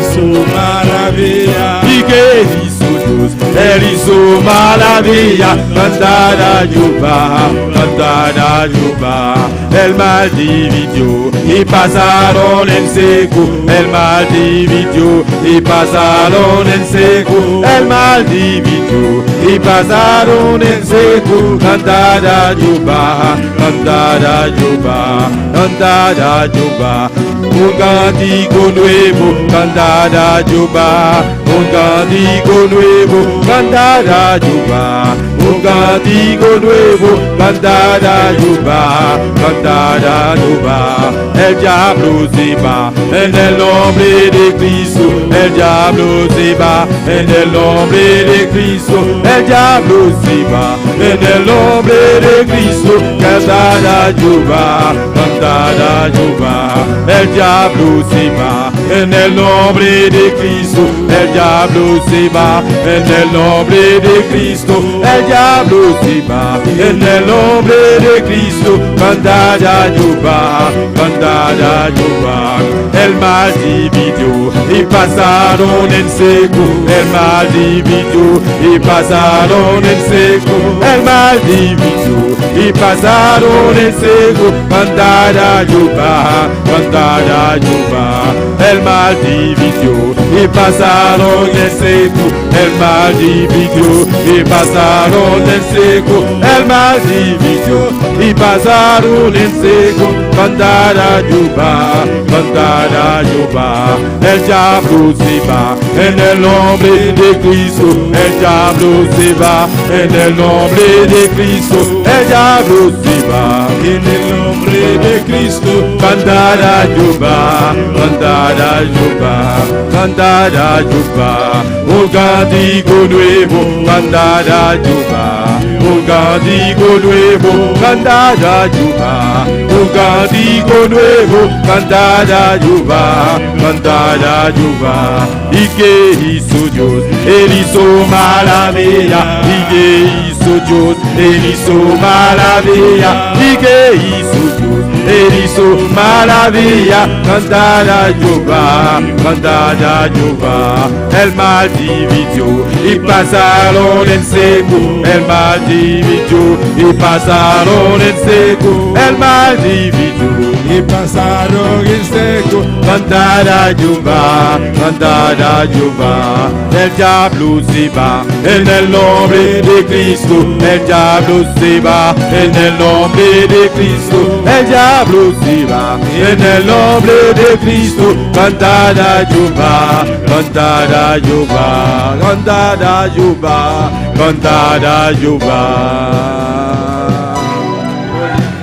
Hizo maravilla. ¿Y qué hizo Dios? Él hizo maravilla. maravilla, cantar a Jehová, cantar a Jehová. El mar dividió y pasaron en seco, el mar dividió y pasaron en seco, el mar dividió y pasaron en seco. Cantar a Jehová, cantar a Jehová, cantar a Jehová. Un cántico nuevo, cantar a Jehová, un cántico nuevo, cantar a Jehová, un cántico nuevo, cantar a Jehová, cantar a Jehová. El diablo se va en el nombre de Cristo, el diablo se va en el nombre de Cristo, el diablo se va en el nombre de Cristo, cantar a Jehová, cantar a Jehová. El diablo se va en el nombre de Cristo, el diablo se va en el nombre de Cristo, el diablo se va en el nombre de Cristo, cantar a Jehová, cantar a Jehová. El mar dividió y pasaron en seco, el mar dividió y pasaron en seco, el mar dividió y pasaron en seco, cantar a Jehová, cantar a Jehová. El mar dividió y pasaron en seco, el mar dividió y pasaron en seco, el mar dividió y pasaron en seco, cantar a Jehová, cantar a Jehová. El diablo se va en el nombre de Cristo, el diablo se va en el nombre de Cristo, el diablo se va en el nombre de Cristo, cantar a Jehová, cantar a Jehová, cantar a Jehová, un cántico nuevo, cantar a Jehová, un cántico nuevo, cantar a Jehová, un cántico nuevo, cantar a Jehová, cantar a Jehová. ¿Y qué hizo Dios? Él hizo maravilla. ¿Y qué hizo Dios? Él hizo maravilla. ¿Y qué hizo Dios? Él hizo maravilla. Cantar a Jehová, cantar a Jehová. El mar dividió y pasaron en seco. El mar dividió y pasaron en seco. El mar dividió y pasaron en seco. Cantar a Jehová, cantar a Jehová. El diablo se va en el nombre de Cristo. El diablo se va en el nombre de Cristo. El diablo se va en el nombre de Cristo. Cantar a Jehová, cantar a Jehová, cantar a Jehová, cantar a Jehová.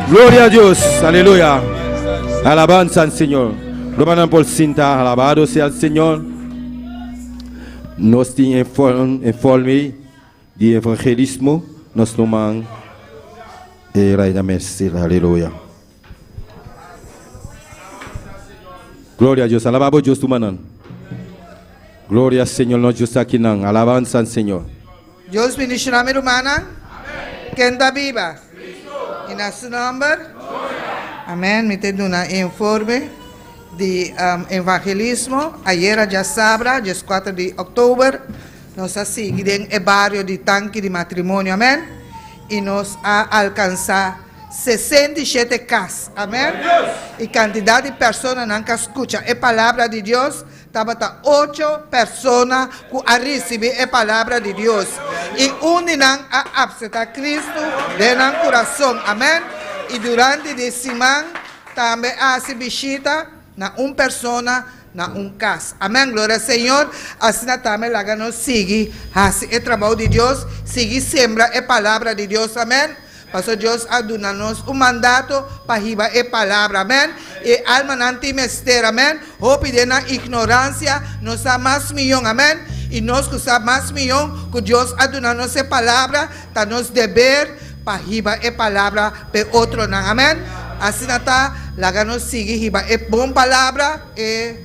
Gloria a Dios, aleluya. Alabanza al Señor. Romana por cinta, alabado sea el Señor. Nos tin informe di evangelismo, nos ruman Raida Merced, aleluya. Gloria a Dios, alabado Dios tu manan. Gloria al Señor, nos Dios aki nan. Alabanza al Señor. Dios bendishoná mi rumannan. Ken ta biba? I na su nòmber? Amèn. Mi ta duna informe di evangelismo. Ayera djasabra, 14 di òktober, nos a sigui den e bario di Tanki di Matrimonio. Amèn. I nos a alkansá 67 kas. Amèn. I kantidat di personanan ku a skucha e palabra di Dios tabata ocho persona ku a risibí e palabra di Dios, i un di nan a apseptá Kristu den nan kurason. Amèn. I durante di siman tambe a hasi bishita na un persona na un kas. Amèn. Gloria Señor. Asina tambe laga nos sigui hasi e trabou di Dios, sigui sembra e palabra di Dios. Amèn. Pasobra Dios a duna nos un mandato pa hiba e palabra. Amèn. E almanan tin mester. Amèn. Hopi den nan ignoransia no sa mas miyon. Amèn. I nos ku sa mas miyon ku Dios a duna nos e palabra, ta nos deber pa hiba e palabra p'e otronan. Amèn. Asina ta, laga nos sigui hiba e bon palabra, e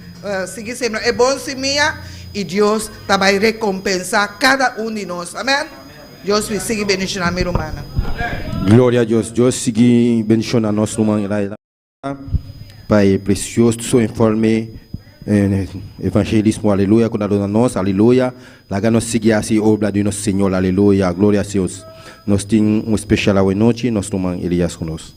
sigui sembra e bon simia, i Dios ta bai rekompensá kada un di nos. Amèn. Dios mi sigui bendishoná mi rumannan. Gloria a Dios. Dios sigui bendishoná nos ruman Iraida pa e precioso informe. Evangelismo, aleluya, ku ta duna nos, aleluya. Laga nos sigui hasi obra di nos Señor, aleluya, gloria a Dios. Nos tin un especial awe nochi, nos ruman Elias ku nos.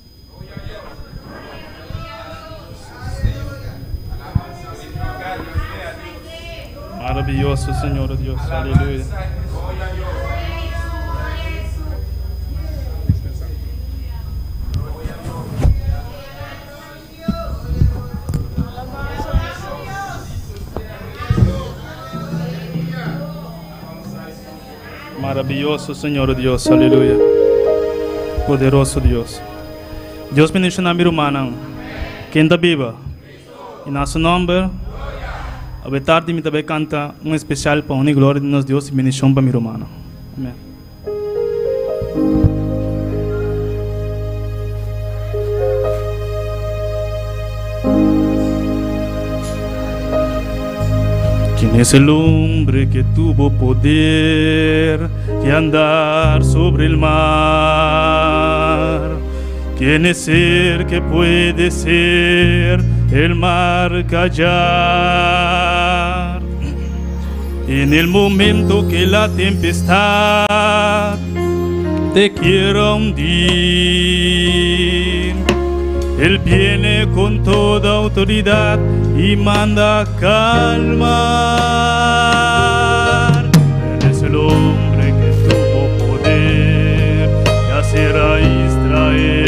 Maravilloso Señor Dios, aleluya. Maravilloso Señor Dios, aleluya. Poderoso Dios. Dios bendiciona mi rumannan. Ken ta biba? Y na su nomber, awe tardi mi ta bay canta un especial pa honra y gloria di nos Dios y bendicion pa mi rumannan. Amen. ¿Quién es el hombre que tuvo poder de andar sobre el mar? ¿Quién es el que puede ser el mar callar? En el momento que la tempestad te quiera hundir, Él viene con toda autoridad y manda calmar. Él es el hombre que tuvo poder de hacer a Israel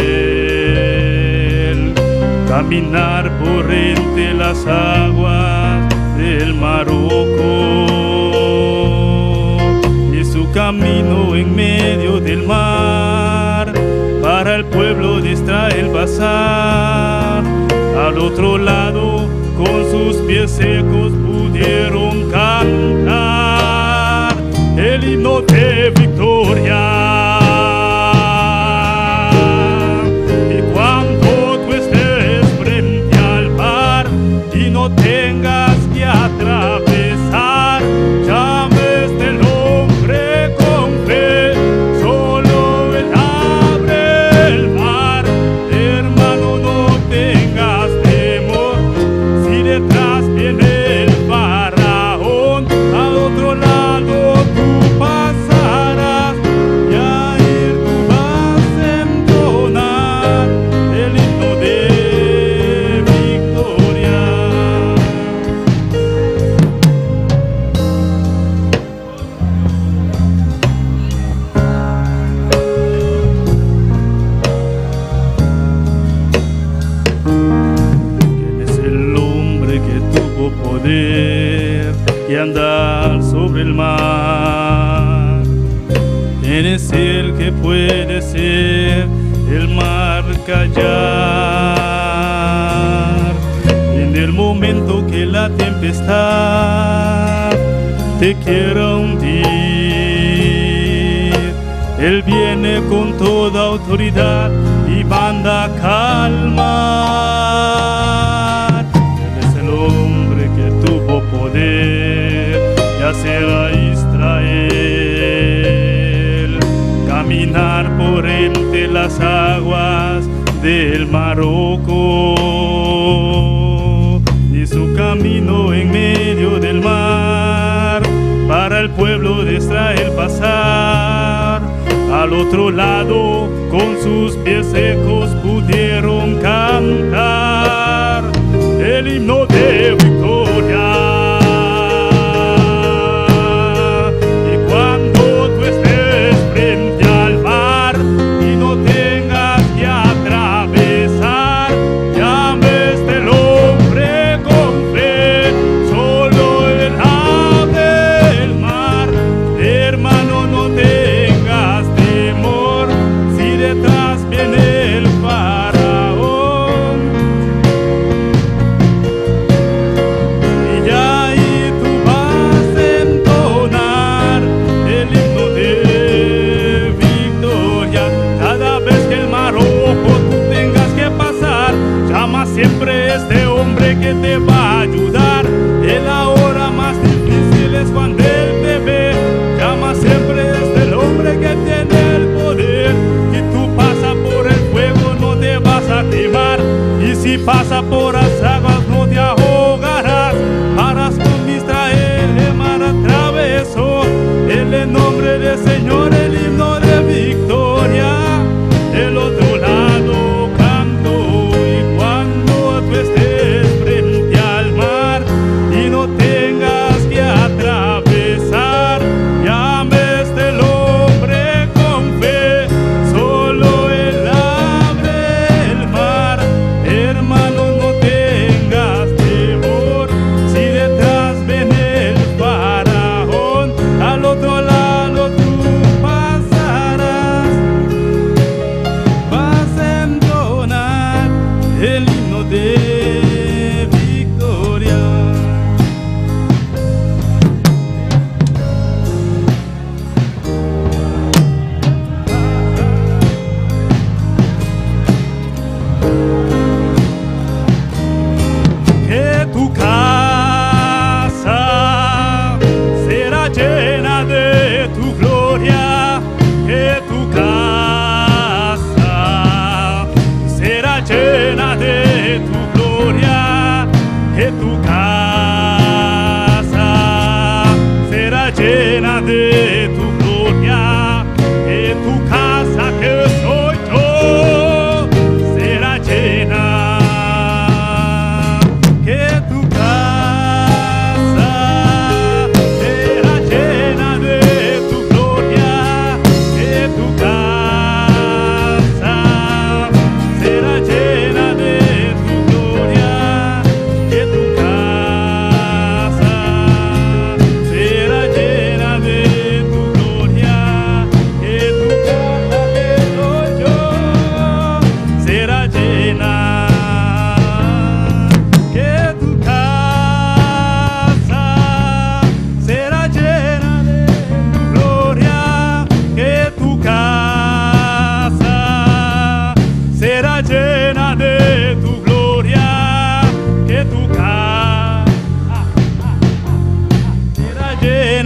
caminar por entre las aguas del Marocco y su camino en medio del mar para el pueblo de Israel pasar al otro lado con sus pies secos pudieron cantar el himno de victoria. Y cuando tú estés frente al mar y no tengas que atravesar, llames del hombre con fe, solo él abre el mar. Hermano, no tengas temor, si detrás viene el faraón, al otro lado tú pasarás y ahí tú vas a entonar el himno de victoria. ¿Quién es el hombre que tuvo poder y andar sobre el mar? ¿Quién es el que puede ser el mar callar? En el momento que la tempestad te quiera hundir, Él viene con toda autoridad y manda calmar. Él es el hombre que tuvo poder de hacer a Israel caminar por entre las aguas del Marocco y su camino en medio del mar para el pueblo de Israel pasar al otro lado con sus pies secos pudieron cantar el himno de victoria. Y cuando tú estés frente al mar y no tengas que atravesar, llames del hombre con fe, solo él abre el mar. Hermano, no tengas temor, si detrás viene el faraón,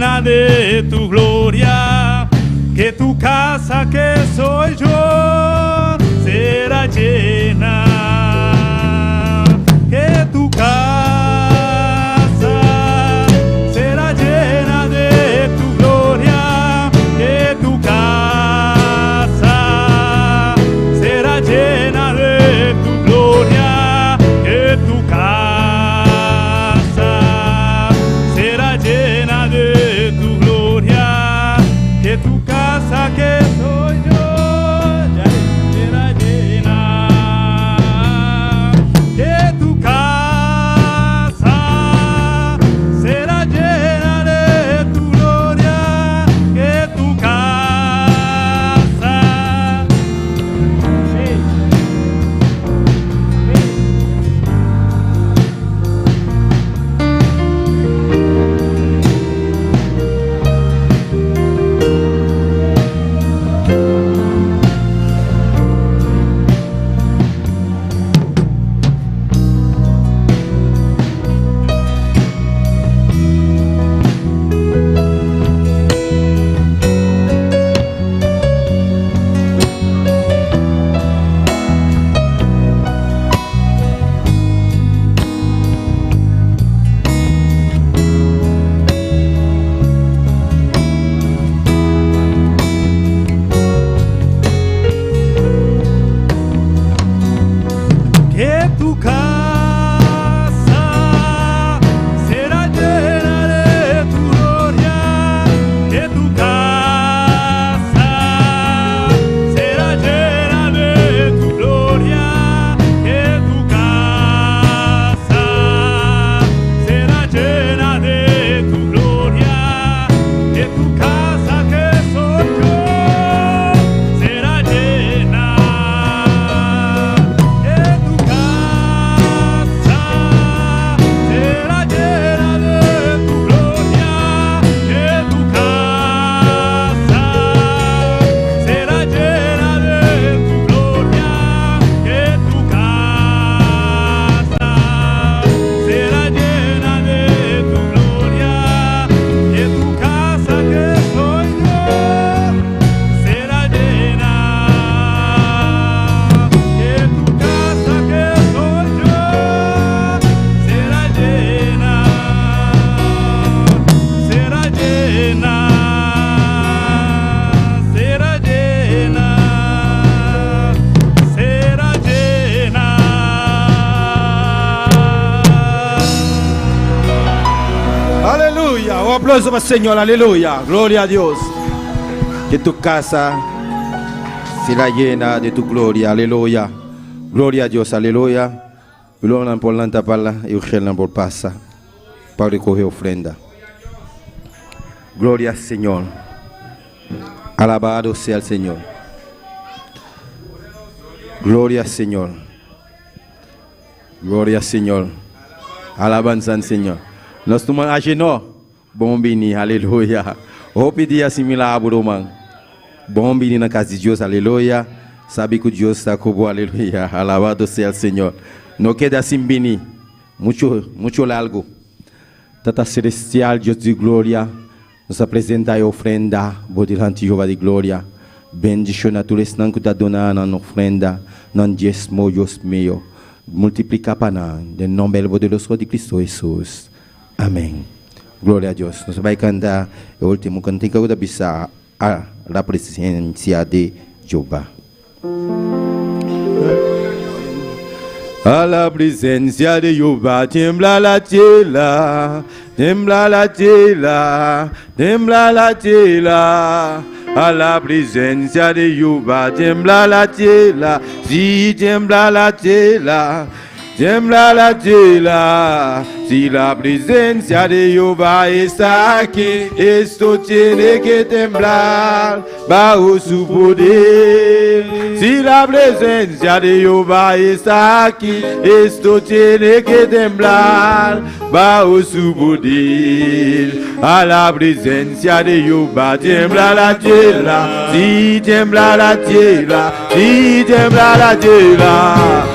llena de tu gloria, que tu casa que soy yo será llena. Que tu casa será llena de tu gloria, que tu casa será llena de tu gloria, que tu casa será llena de tu gloria, que tu casa que soy yo ya será llena, que tu casa será llena de tu gloria, que tu casa. Hey. Que tu casa será llena de tu gloria, que tu casa será llena de tu gloria, que tu casa será llena de tu gloria, que tu casa que soy yo será llena. Que tu casa será llena de tu gloria, que tu casa será llena de tu gloria, que tu casa será llena de tu gloria, que tu casa que soy yo será llena, que tu casa que soy yo será llena, será llena, será llena, será llena. Aleluya. Un aplauso para el Señor. Aleluya. Gloria a Dios. Que tu casa será llena de tu gloria. Aleluya. Gloria a Dios. Aleluya. Gloria por la pala y por pasa para recoger ofrenda. Gloria al Señor. Alabado sea el Señor. Gloria al Señor. Gloria al Señor. Alabanza al Señor. Nos tuma no. Bon bini, aleluya. Hopi dia similar man. Bon bini na casa de Dios, aleluya. Sabe que Dios está com aleluya. Alabado sea el Señor. No queda sin bini. Mucho, mucho largo. Tata Celestial, Dios de gloria, nos apresenta a ofrenda, bo dilanti Jehová de gloria. Bendición a tu esnan que dona na ofrenda, nan diezmo, Dios mío. Multiplica para en nombre del poderoso de Cristo Jesús. Amén. Gloria a Dios. Nos vai cantar o último cântico da bisa a la presencia de Jehová. A la presencia de Jehová tiembla la tierra, tiembla la tierra, tiembla la tierra. A la presencia de Jehová tiembla la tierra, sí tiembla la tierra, tiembla la tierra. Si la presencia de Jehová está aquí, esto tiene que temblar bajo su poder. Si la presencia de Jehová está aquí, esto tiene que temblar bajo su poder. A la presencia de Jehová tiembla la tierra, si tiembla la tierra, si tiembla la tierra.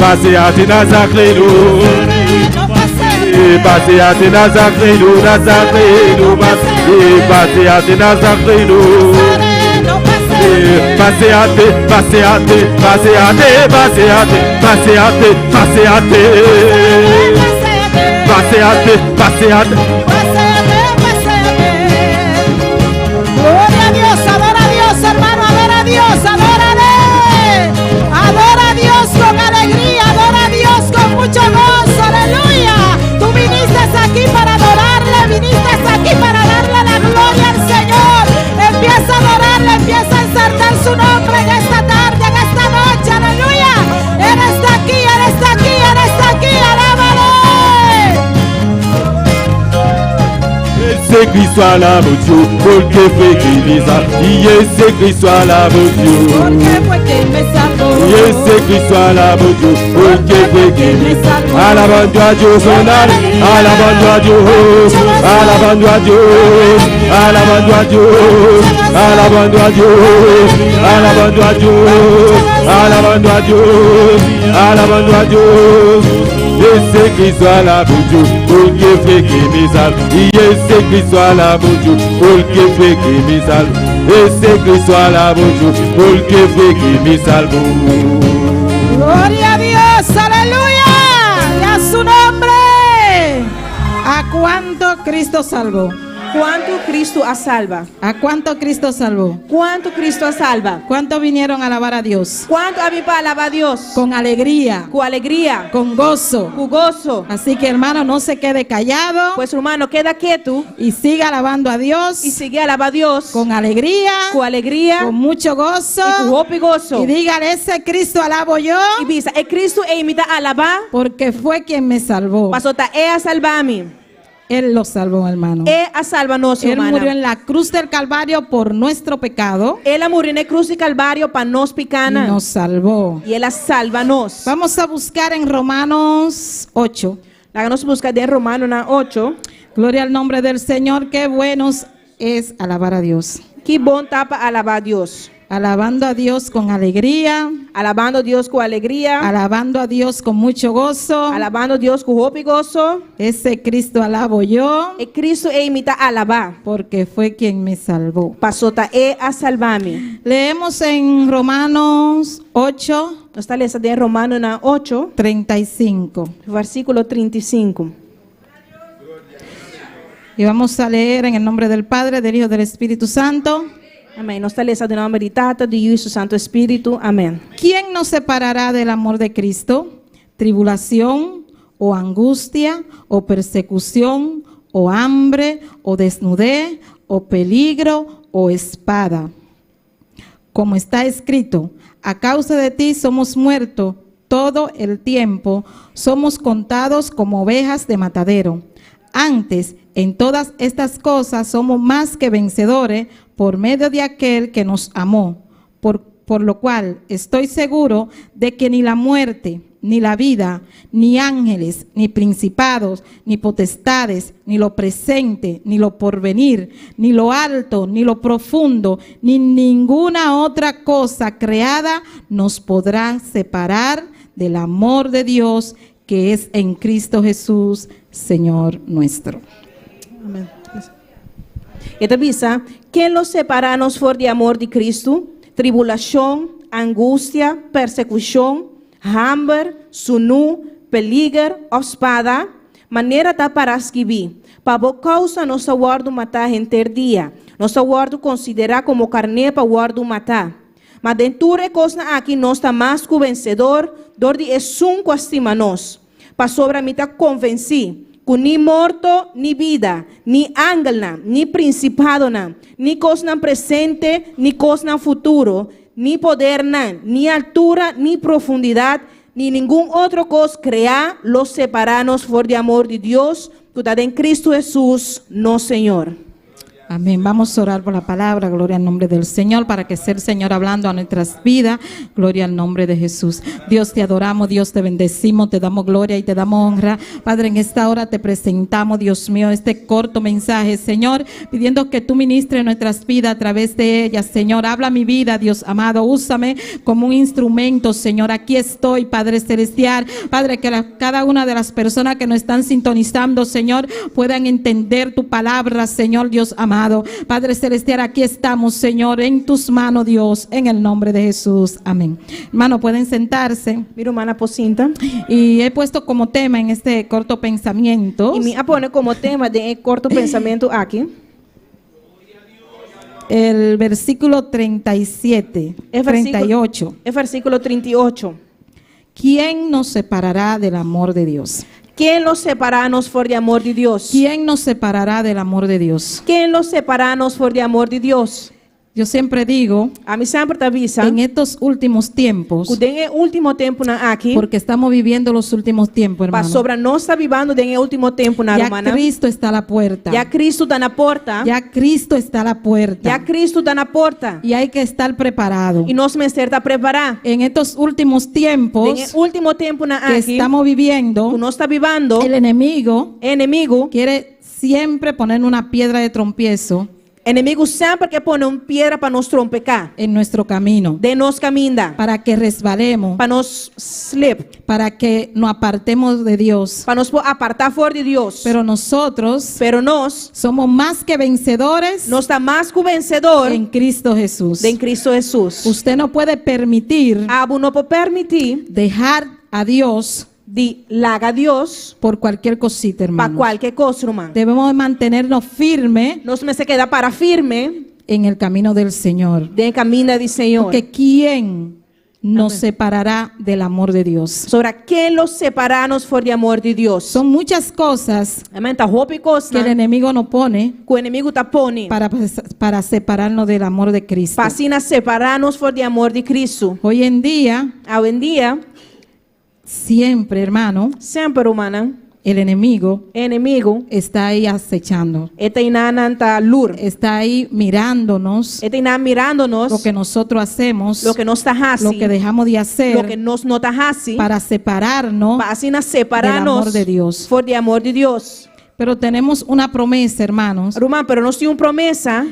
Paseate Nazareno. Paseate Nazareno, Nazareno, Paseate Nazareno. Paseate, paseate, paseate, paseate, paseate, paseate. Paseate, paseate. Gloria a Dios, adora a Dios, hermano, adora a Dios, adórale. Adora a Dios con alegría, adora a Dios con mucho gozo, aleluya. Tú viniste aquí para adorarle, viniste aquí para darle la gloria al Señor. Empieza a adorarle, empieza a exaltar su nombre en esta tarde, en esta noche, aleluya. Él está aquí, Él está aquí, Él está aquí, alábale. Jezi Cristo alabo Dios, porque fue quien me salvó. Jezi Cristo alabo Dios. Porque fue quien me salvó. Jezi Cristo alabo Dios, porque fue quien me salvó. Alabando a Dios, alabando a Dios, alabando a Dios, alabando a Dios, alabando a Dios, alabando a Dios, alabando a Dios, alabando a Dios. Jezi Cristo alabo Dios, porque fue quien me salvó. Jezi Cristo alabo Dios, porque fue quien me salvó. Jezi Cristo alabo Dios, porque fue quien me salvó. Gloria a Dios, aleluya. Y a su nombre. ¿A cuánto Cristo salvó? Kuantu Kristu a salba? ¿A cuánto Cristo salvó? Kuantu Kristu a salba? ¿Cuánto vinieron a alabar a Dios? Kuantu a bin pa alabá Dios? Con alegría, Ku alegria, con gozo. Ku goso. Así que, hermano, no se quede callado Pues, ruman, no keda ketu y siga alabando a Dios i sigui alabá Dios con alegría, ku alegria con mucho gozo. I ku hopi goso. Y dígale, ese Cristo alabo yo I bisa, e Kristu ei mi ta alabá, porque fue quien me salvó. Pasó ta E a salba mi. Él lo salvó, hermano. E a salba nos, Él ruman. murió en la cruz del Calvario por nuestro pecado El a muri na krus di Kalvario pa nos y pikánan. nos salvó. I El a salba nos. Vamos a buscar en Romanos 8. Laga nos buska den Romanonan 8. Gloria al nombre del Señor. Qué bueno es alabar a Dios. Ki bon ta pa alabá Dios. Alabando a Dios con alegría, Alabando Dios ku alegria. Alabando a Dios con mucho gozo. Alabando Dios ku hopi goso. Ese Cristo alabo yo E Kristu ei mi ta alabá. Porque fue quien me salvó. Pasó ta E a salba mi. Leemos en Romanos 8, Nos ta lesa den Romanonan 8, 35. Versíkulo 35. Y vamos a leer en el nombre del Padre, del Hijo, del Espíritu Santo. Amèn. Nos ta lesa den nòmber di Tata, di Yu i su Santu Spiritu. Amèn. ¿Quién nos separará del amor de Cristo? ¿Tribulación o angustia o persecución o hambre o desnudez o peligro o espada? Como está escrito, a causa de ti somos muertos todo el tiempo, somos contados como ovejas de matadero. Antes, en todas estas cosas somos más que vencedores por medio de aquel que nos amó. Por lo cual estoy seguro de que ni la muerte, ni la vida, ni ángeles, ni principados, ni potestades, ni lo presente, ni lo porvenir, ni lo alto, ni lo profundo, ni ninguna otra cosa creada nos podrá separar del amor de Dios que es en Cristo Jesús, Señor nuestro. Amèn. E ta bisa, ken lo separá nos for di amor di Kristu? Tribulashon, angustia, persekushon, hamber, sunú, peliger, òf spada? Manera ta pará skibí. Pa bo kousa nos ta wòrdu matá henter dia. Nos ta wòrdu konsiderá komo karné pa wòrdu matá. Ma den tur e kosnan aki nos ta mas ku vensedor dor di esun ku a stima nos. Pasobra mi ta konvensí ku ni morto ni bida, ni angelnan, ni prinsipadonan, ni kosnan presente, ni kosnan futuro, ni podernan, ni altura, ni profundidat, ni ningun otro kos kreá lo separá nos for di amor di Dios, ku ta den Kristu Hesus, nos Señor. Amén. Vamos a orar por la palabra, gloria al nombre del Señor, para que sea el Señor hablando a nuestras vidas. Gloria al nombre de Jesús. Dios te adoramos, Dios te bendecimos, te damos gloria y te damos honra. Padre, en esta hora te presentamos, Dios mío, este corto mensaje, Señor, pidiendo que tú ministres nuestras vidas a través de ellas, Señor. Habla mi vida, Dios amado. Úsame como un instrumento, Señor. Aquí estoy, Padre Celestial. Padre, que cada una de las personas que nos están sintonizando, Señor, puedan entender tu palabra, Señor Dios amado. Padre Celestial, aquí estamos, Señor, en tus manos, Dios, en el nombre de Jesús. Amén. Hermano, pueden sentarse. Mi rumannan por sinta. Y he puesto como tema en este corto pensamiento I mi a pone komo tema den e korto pensamentu aki. El versículo 37, E versíkulo, 38. E versíkulo 38. ¿Quién nos separará del amor de Dios? Ken lo separá nos for di amor di Dios? ¿Quién nos separará del amor de Dios? Ken lo separá nos for di amor di Dios? Yo siempre digo, Ami semper ta bisa, en estos últimos tiempos, ku den e último tempunan aki, porque estamos viviendo los últimos tiempos, hermano. Pasobra nos ta bibando den e último tempunan, Ya rumannan. Cristo está a la puerta. Ya Kristu ta na porta. Ya Cristo está a la puerta. Ya Kristu ta na porta. Y hay que estar preparado. I nos mester ta prepará. En estos últimos tiempos Den e último tempunan que aki, estamos viviendo, ku nos ta bibando, el enemigo enemigu quiere siempre poner una piedra de trompiezo Enemigu semper ke pone un piedra pa nos trompeká. En nuestro camino. Den nos kaminda. Para que resbalemos. Pa nos slip. Para que nos apartemos de Dios. Pa nos por apartá for di Dios. Pero nosotros Pero nos somos más que vencedores nos ta mas ku vensedó en Cristo Jesús. Den Kristu Hesus. Usted no puede permitir Abo no por permití dejar a Dios di laga Dios por cualquier cosita, pa hermano. kualke kos, ruman. Debemos mantenernos firmes Nos mester keda para firme en el camino del Señor. Den kaminda di Señor. Porque ¿quién nos separará del amor de Dios? Pasobra ken lo separá nos for di amor di Dios? Son muchas cosas Amèn, ta hopi kos que el enemigo nos pone ku enemigu ta pone para separarnos del amor de Cristo. Pa asina separá nos for di amor di Kristu. Hoy en día, Awendia, siempre, hermano, semper, rumannan, el enemigo enemigu está ahí acechando, e ta einan ta lur. Está ahí mirándonos E ta einan mirando nos lo que nosotros hacemos, loke nos ta hasi, lo que dejamos de hacer loke nos no ta hasi, para separarnos pa asina separá del nos amor de Dios. For di amor di Dios. Pero tenemos una promesa, hermanos, Ruman, pero nos tin un promesa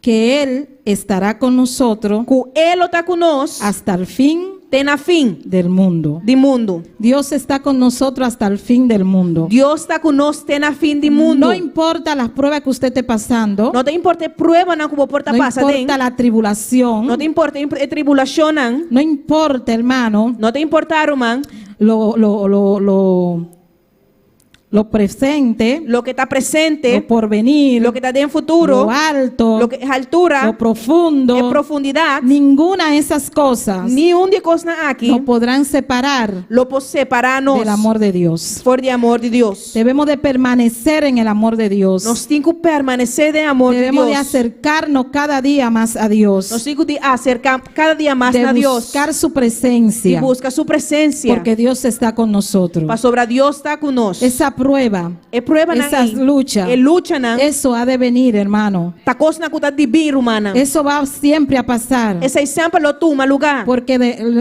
que Él estará con nosotros ku E lo ta ku nos hasta el fin te na fin del mundo. di mundu. Dios está con nosotros hasta el fin del mundo. Dios ta ku nos te na fin di mundu. No importa las pruebas que usted esté pasando, No ta importá e pruebanan ku bo por ta no pasa den. importa la tribulación, No ta importá e tribulashonnan. no importa, hermano, No ta importá, ruman, lo presente, loke ta presente, lo porvenir, loke ta den futuro, lo alto, loke ta altura, lo profundo, e profundidat, ninguna de esas cosas ningun di e kosnan aki nos podrán separar lo por separá nos del amor de Dios. For di amor di Dios. Debemos de permanecer en el amor de Dios. Nos tin ku permanesé den amor di Debemos de Dios. acercarnos cada día más a Dios. Nos tin ku di aserká kada dia mas De na Dios. buscar su presencia. I buska su presensia. Porque Dios está con nosotros. Pasobra Dios ta ku nos. Esa prueba, E pruebanan esas luchas, E luchanan. eso ha de venir, hermano. Ta kosnan ku ta di bin, rumannan. Eso va siempre a pasar. Esei semper lo tuma lugá. Porque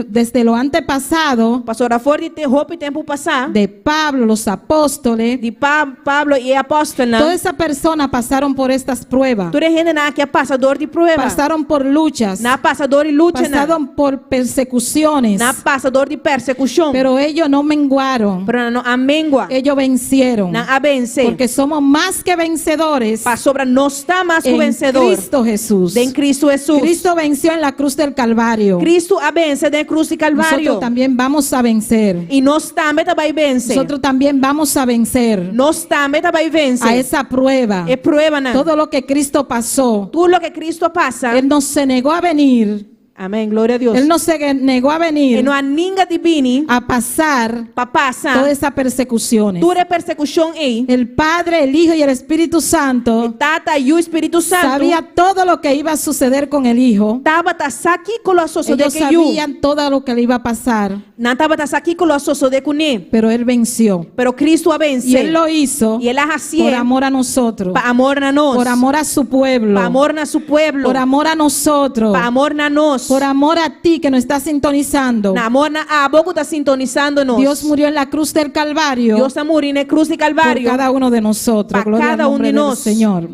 desde lo antepasado Pasobra for di hopi tempu pasá. De Pablo, los apóstoles, Di Pablo i e apòstelnan. Toda esa persona pasaron por estas pruebas. Tur e hendenan aki a pasa dor di prueba. Pasaron por luchas. Nan a pasa dor di luchanan. Pasaron por persecuciones. Nan a pasa dor di persekushon. Pero ellos no menguaron. Pero nan no a mengua. Ellos vencieron. Nan a vense. Porque somos más que vencedores. Pasobra nos ta mas ku En vensedó. Cristo Jesús. Den Kristu Hesus. Cristo venció en la cruz del Calvario. Kristu a vense den krus di Kalvario. Nosotros también vamos a vencer. I nos tambe ta bai vense. Nosotros también vamos a vencer. Nos tambe ta bai vense. A esa prueba. E pruebanan. Todo lo que Cristo pasó. Tur loke Kristu a pasa. Él no se negó a venir. Amèn. Gloria na Dios. Él no se negó a E venir no a ninga di bini a pasar pa pasa todas esas persecuciones. tur e persekushon ei. El Padre, el Hijo y el Espíritu Santo Tata, Yu, Spiritu Santu. sabía todo lo que iba a suceder con el Hijo. Tabata sa kiko lo a sosodé Ellos ku e Yu. sabían todo lo que le iba a pasar, Nan tabata sa kiko lo a sosodé kuné. pero Él venció. Pero Kristu a vense. Y Él lo hizo I el a hasié por amor a nosotros, pa amor na nos. por amor a su pueblo, Pa amor na su pueblo. por amor a nosotros, Pa amor na nos. por amor a ti que nos estás sintonizando. Na amor na abo ku ta sintonisando nos. Dios murió en la cruz del Calvario Dios a muri na krus di por Kalvario. cada uno de nosotros. Pa Gloria al kada un nombre di del nos. Señor.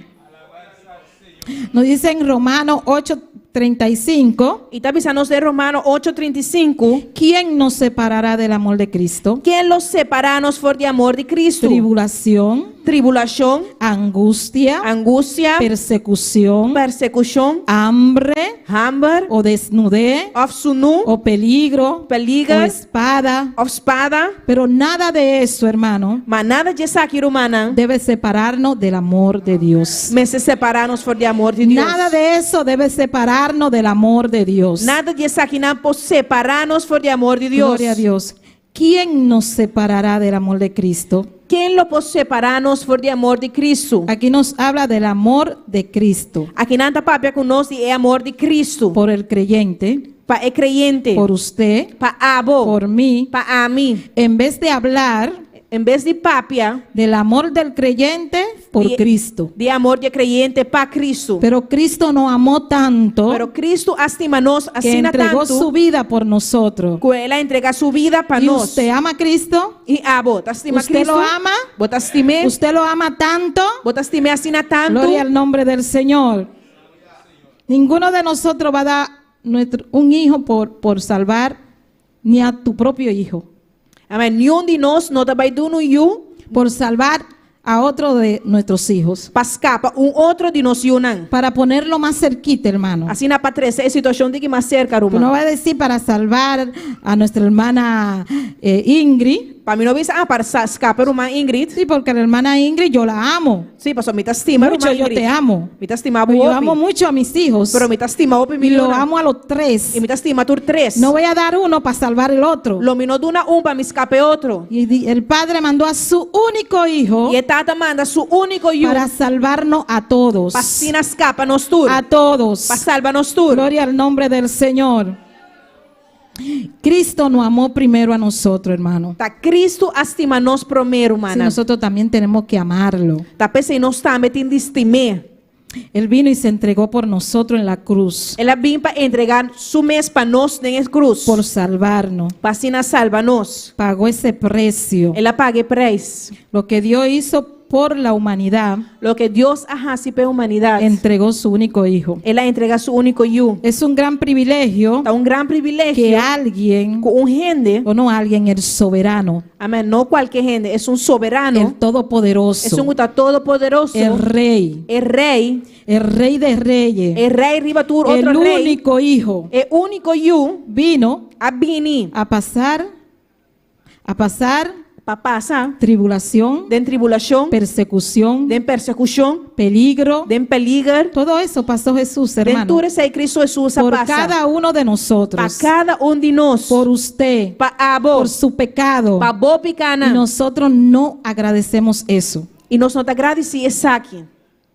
Nos dice en Romanos 8:35, I ta bisa nos den Romano 8:35. ¿quién nos separará del amor de Cristo? Ken lo separá nos for di amor di Kristu? Tribulación, Tribulashon, angustia, angustia, persecución, persekushon, hambre hamber, o desnudez òf sunú, o peligro peliger, o espada. òf spada. Pero nada de eso, hermano, Ma nada di esaki, ruman, debe separarnos del amor de Dios. mester separá nos for di amor di Dios. Nada de eso debe separarnos del amor de Dios. Nada di esakinan por separá nos for di amor di Dios. Gloria a Dios. ¿Quién nos separará del amor de Cristo? Ken lo por separá nos for di amor di Kristu? Aquí nos habla del amor de Cristo Akinan ta papia ku nos di e amor di Kristu. por el creyente, Pa e kreyente. por usted, Pa abo. por mí. Pa ami. En vez de hablar En bes di papia del amor del creyente por Cristo. di amor di kreyente pa Kristu. Pero Cristo nos amó tanto Pero Kristu a stima nos que asina entregó tantu su vida por nosotros. ku el a entregá su bida pa ¿Y nos. usted ama a Cristo? I abo, ta stima ¿Usted Kristu? lo ama? Bo ta stim'é? ¿Usted lo ama tanto? Bo ta stim'é asina tantu? Gloria al nombre del Señor. Ninguno de nosotros va a dar un hijo por salvar ni a tu propio hijo. Amèn. Ningun di nos no ta bai duna un yu Por salvar a otro de nuestros hijos. pa skapa un otro di nos yunan. Para ponerlo más cerquita, hermano. Asina pa trese e situashon tiki mas serka, No ruman. va a decir para salvar a nuestra hermana Ingrid. Pa mi no bisa, ah, pa skapa ruman Ingrid. Sí, porque la hermana Ingrid yo la amo. Sí, paso mi ta stima Mucho ruman yo Ingrid. te amo. Mi ta stima Pero yo hopi. amo mucho a mis hijos. Pero mi ta stima hopi Y lo mi amo a los tres. I mi ta stima tur tres. No voy a dar uno para salvar el otro. Lo mi no duna un pa mi skapa otro. Y el padre mandó a su único hijo I e tata a manda su úniko yu para salvarnos a todos. pa asina skapa nos tur. A todos. Pa salba nos tur. Gloria al nombre del Señor. Cristo nos amó primero a nosotros, hermano. Ta Kristu a stima nos promé, Si ruman. nosotros también tenemos que amarlo. Ta p'esei nos tambe tin di stim'é. Él vino y se entregó por nosotros en la cruz, El a bin pa entregá su mes pa nos den krus. por salvarnos. Pa asina salba nos. Pagó ese precio. El a paga e preis. Lo que Dios hizo por la humanidad, Loke Dios a hasi pa humanidat. entregó su único hijo. El a entregá su úniko yu. Es un gran privilegio Ta un gran que privilegio alguien, ku un hende, o no alguien, el soberano, amèn, no kualke hende, e un soberano, el todopoderoso, esun ku ta todopoderoso, el rey, e rei, el rey de reyes, e rei riba tur el otro rei, único hijo, e úniko yu, vino a bini a pasar pa pasa tribulación, den tribulashon, persecución, den persekushon, peligro. den peliger, Todo eso pasó Jesús, den hermano. tur esei Kristu Hesus a Por pasa. cada uno de Pa nosotros, kada un di nos, por usted, pa abo, por su pecado. pa bo Y pikánan. nosotros no agradecemos eso. I nos no ta gradisí esaki.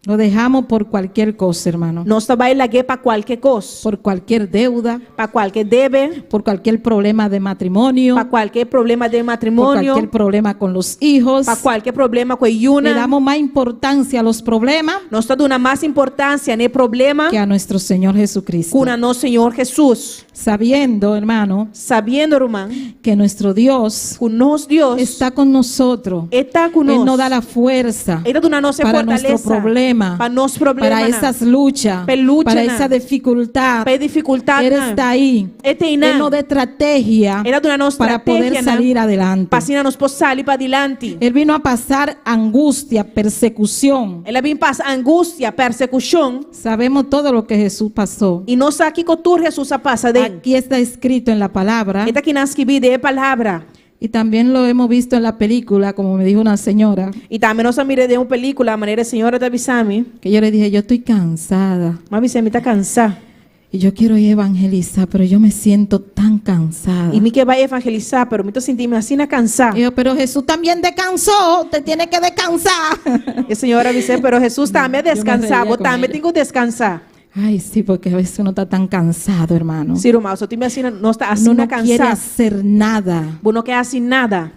Lo dejamos por cualquier cosa, hermano. Nos ta bai lag'é pa kualke kos, Por cualquier deuda, pa kualke debe, por cualquier problema de matrimonio, pa kualke problema di por matrimonio, cualquier problema con los hijos. pa kualke problema ku Le yunan. damos más importancia a los problemas Nos ta duna mas importansia na e problema que a nuestro Señor Jesucristo. ku na nos Señor Hesus. Sabiendo, hermano, Sabiendo, ruman, que nuestro Dios ku nos Dios está con nosotros. ta ku Él nos. nos da la fuerza E ta duna nos para nuestro fortalesa problema, pa nos problema, para esas luchas, Pa lucha, para nan. esa dificultad. pa difikultat. Él está ahí. E ta einan. Él nos da estrategia E ta duna nos para poder estrategia, nan. salir adelante. Pa asina nos por sali padilanti. Él vino a pasar angustia, persecución. El a bin pasa angustia, persekushon. Sabemos todo lo que Jesús pasó. I nos sa kiko tur Hesus a pasa aden. Aquí está escrito en la palabra E ta akinan skibí den palabra. y también lo hemos visto en la película, como me dijo una señora, I tambe nos a mira den un pelíkula, manera e señora a bisa mi. que yo le dije, yo estoy cansada. M'a bis'é mi ta kansá. Y yo quiero ir a evangelizar, pero yo me siento tan cansada. I mi ke bai evangelisá, pero mi ta sinti mi asina kansá. Y yo, pero Jesús también descansó, usted tiene que descansar. E señora a bis'é, pero Hesus tambe a Yo me deskansá, reía bo con tambe ella. tin ku deskansá. Ay, sí, porque a veces uno está tan cansado, hermano. Sí, ruman, so tin asina, nos ta Uno asina no quiere kansá. hacer nada, Bo no ke hasi nada.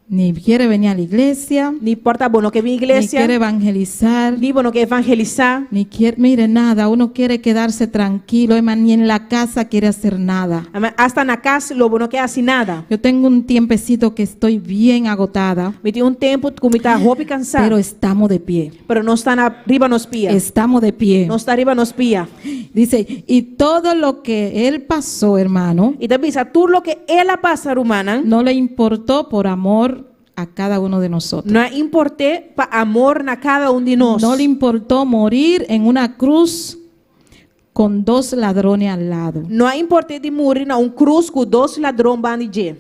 ni quiere venir a la iglesia, Ni porta bo no ke bin ni iglesia, quiere evangelizar, ni bo no ke evangelisá. ni quiere, mire, nada. Uno quiere quedarse tranquilo, hermano, ni en la casa quiere hacer nada. Amèn. Asta na kas lo bo no ke hasi nada. Yo tengo un tiempecito que estoy bien agotada, Mi tin un tempu ku mi ta hopi kansá, pero estamos de pie. pero nos ta na riba nos pia. Estamos de pie. Nos ta riba nos pia. Dice, y todo lo que él pasó, hermano, I ta bisa, tur loke el a pasa, rumannan, no le importó por amor a cada uno de nosotros. no a import'é pa amor na kada un di nos. No le importó morir en una cruz con dos ladrones al lado, No a import'é di muri na un krus ku dos ladron band'i dje.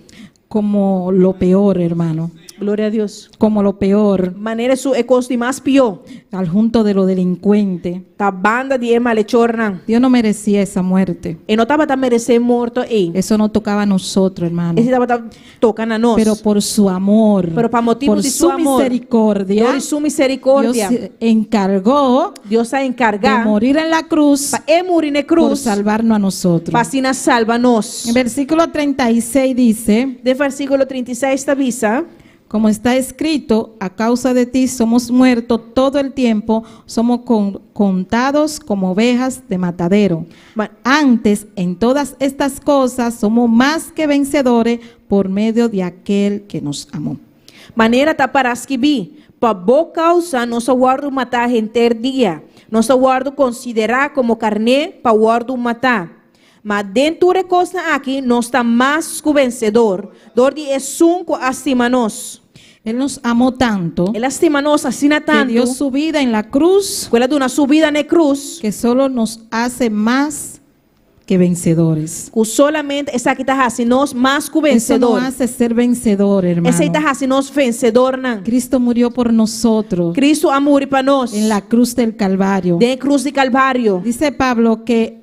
como lo peor, hermano, Gloria na Dios. como lo peor, Manera su e kos di mas pió. al junto de los delincuentes. Ta banda di e malechornan. Dios no merecía esa muerte. E no tabata meresé morto ei. Eso no tocaba a nosotros, hermano. Esei no tabata toka na nos. Pero por su amor, Pero pa motibu por di su su amor, misericordia, Dor di su miserikòrdia, Dios se encargó Dios a de enkargá morir en la cruz pa e muri na por krus salvarnos a nosotros. pa asina salva nos. En versículo 36 dice, Den versíkulo 36 ta bisa, como está escrito, a causa de ti somos muertos todo el tiempo, somos contados como ovejas de matadero. Ma- Antes, en todas estas cosas, somos más que vencedores por medio de aquel que nos amó. Manera ta pará skibí, pa bo kousa nos ta wòrdu matá henter dia. Nos ta wòrdu konsiderá komo karné pa wòrdu matá. Ma den tur e kosnan aki nos ta mas ku vensedor, dor di esun ku a stima nos. Él nos amó tanto El a stima nos asina que tantu dio su vida en la cruz, ku el a duna su bida na krus, que solo nos hace más que vencedores. ku solamente esaki ta hasi nos mas ku Eso vensedor. nos hace ser vencedor, hermano. Esei ta hasi nos vensedornan. Cristo murió por nosotros Kristu a muri pa nos en la cruz del Calvario. den krus di Kalvario. Dice Pablo que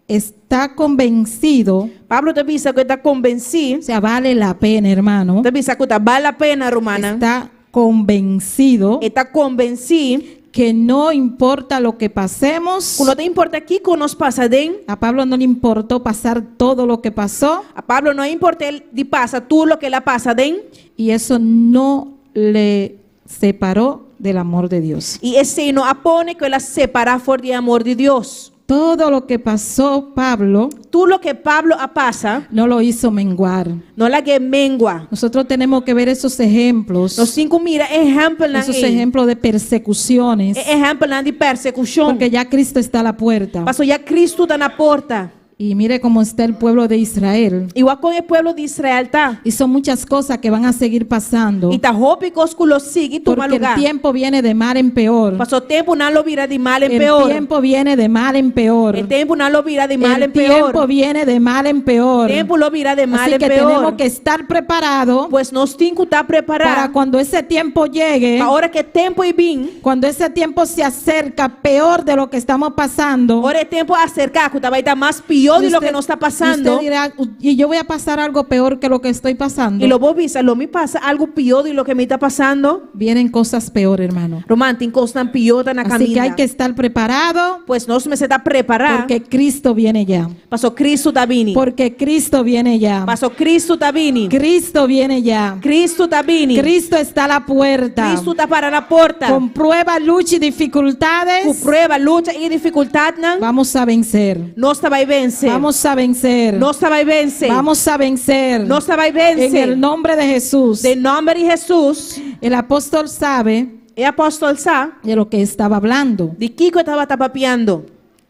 está convencido, Pablo ta bisa ku e ta konvensí, o sea, vale la pena, hermano. ta bisa ku ta bale la pena, rumannan. Está convencido E ta konvensí que no importa lo que pasemos. ku no ta importá kiko nos pasa aden. A Pablo no le importó pasar todo lo que pasó A Pablo no a import'é di pasa tur loke el a pasa aden. y eso no le separó del amor de Dios. I esei no a pone ku el a separá for di amor di Dios. Todo lo que pasó Pablo Tur loke Pablo a pasa, no lo hizo menguar. no a lag'é mengua. Nosotros tenemos que ver esos ejemplos, Nos tin ku mira ehèmpelnan esos ei. ejemplos de persecuciones, E ehèmpelnan di persekushon. porque ya Cristo está a la puerta. Paso ya Kristu ta na porta. Y mire cómo está el pueblo de Israel. I wak kon e pueblo di Israel ta. Y son muchas cosas que van a seguir pasando, I ta hopi kos ku lo sigui tuma porque el lugá. tiempo viene de mal en peor. Paso tempunan lo bira di mal en El peor. tiempo viene de mal en peor. E tempunan lo bira di mal El en peor. tiempo viene de mal en peor. Tempu lo bira di mal Así en que peor. tenemos que estar preparados Pues nos tin ku ta prepará. para cuando ese tiempo llegue, Pa ora ku e tempu ei bin, cuando ese tiempo se acerca peor de lo que estamos pasando. ora e tempu aserká, ku ta bai ta mas pió y di loke usted- nos ta y pasando. usted dirá, y yo voy a pasar algo peor que lo que estoy pasando. I lo bo bisa, lo mi pasa algu pió di loke mi ta pasando. Vienen cosas peor, hermano. Ruman, tin kosnan pió na Así kaminda. que hay que estar preparado Pues nos mester ta prepará. porque Cristo viene ya. Paso Kristu ta bini. Porque Cristo viene ya. Paso Kristu ta bini. Cristo viene ya. Kristu ta bini. Cristo está a la puerta. Kristu ta pará na porta. Con prueba, lucha y Ku dificultades, prueba, lucha i difikultatnan, vamos a vencer. nos ta bai vense. Vamos a vencer. Nos ta bai vense. Vamos a vencer. Nos ta bai vense. En el nombre de Jesús. Den nòmber di Hesus, El apóstol sabe e apòstel sa de lo que estaba hablando, di kiko e tabata papiando.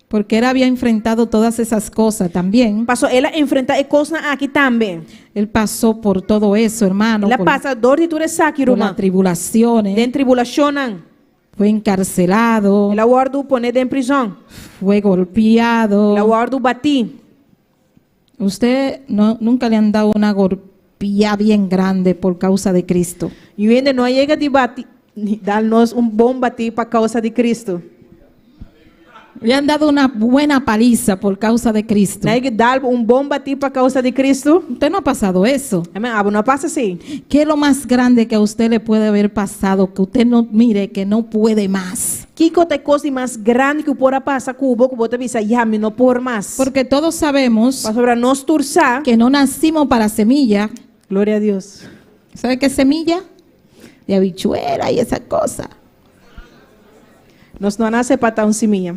porque él había enfrentado todas esas cosas también. Paso el a enfrentá e kosnan aki tambe. Él pasó por todo eso, hermano, El a por, pasa dor di tur esaki, por las ruman. tribulaciones, Den tribulashonnan. fue encarcelado, El a wòrdu poné den prizòn. fue golpeado. El a wòrdu batí. Usted no, nunca le han dado una golpea bien grande por causa de Cristo. Niun hende no a yega di bati, dal nos un bon batí pa kousa di Kristu. Le han dado una buena paliza por causa de Cristo. Nan a yega di dal bo un bon batí pa kousa di Kristu. Usted no ha pasado eso. Amèn. Abo no a pasa esei. ¿Qué es lo más grande que a usted le puede haber pasado que usted no mire que no puede más? Kiko ta e kos di mas grandi ku por a pasa ku bo ku bo ta bisa, Ya, mi no por mas? Porque todos sabemos Pasobra nos tur sa. que no nacimos para semilla. Gloria a Dios. ¿Sabe qué es semilla? De habichuela y esa cosa. Nos no a nase pa ta un simia.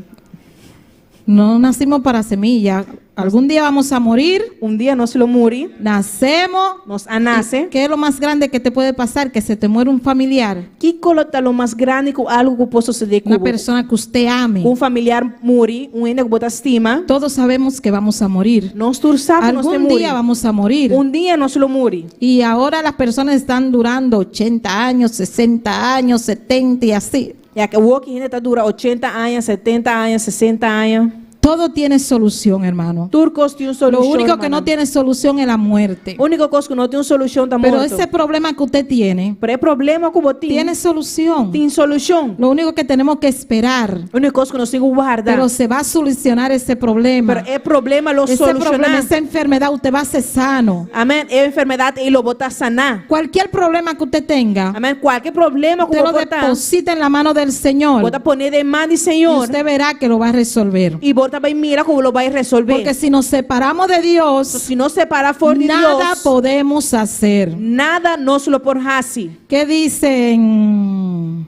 No nacimos para semilla. Algún día vamos a morir. Un dia nos lo muri. Nacemos. Nos a nase. ¿Qué es lo más grande que te puede pasar? Que se te muere un familiar. Kiko lo ta lo mas grandi ku algu ku por sosodé ku Una bo? persona que usted ame. Ku un familiar muri, un hende ku bo ta stima. Todos sabemos que vamos a morir. Nos tur sa ku nos ta Algún muri. día vamos a morir. Un dia nos lo muri. Y ahora las personas están durando 80 años, 60 años, 70 y así. Ya ku awor ku hende ta dura ochenta aña, setenta aña, sesenta aña. Todo tiene solución, hermano. Tur kos tin un Lo solushon, único que no hermano. tiene solución es la muerte. Úniko kos ku no tin un solushon ta Pero morto. ese problema que usted tiene, Pero e problema ku bo tin, tiene solución. tin solushon. Lo único que tenemos que esperar. Úniko kos ku nos tin ku warda. Pero se va a solucionar ese problema. Pero e problema lo Ese solushoná. problema, esa enfermedad, usted va a ser sano. Amèn. E enfermedat ei lo bo ta saná. Cualquier problema que usted tenga, Amèn. Kualke problema ku usted bo lo por ta, deposita en la mano del Señor. bo ta pon'é den man di Y Señor. usted verá que lo va a resolver. I bo ta bai mira kon lo bai resolvé. Porque si nos separamos de Dios, Si nos separá for di nada Dios, podemos hacer. nada nos lo por hasi. ¿Qué dice en,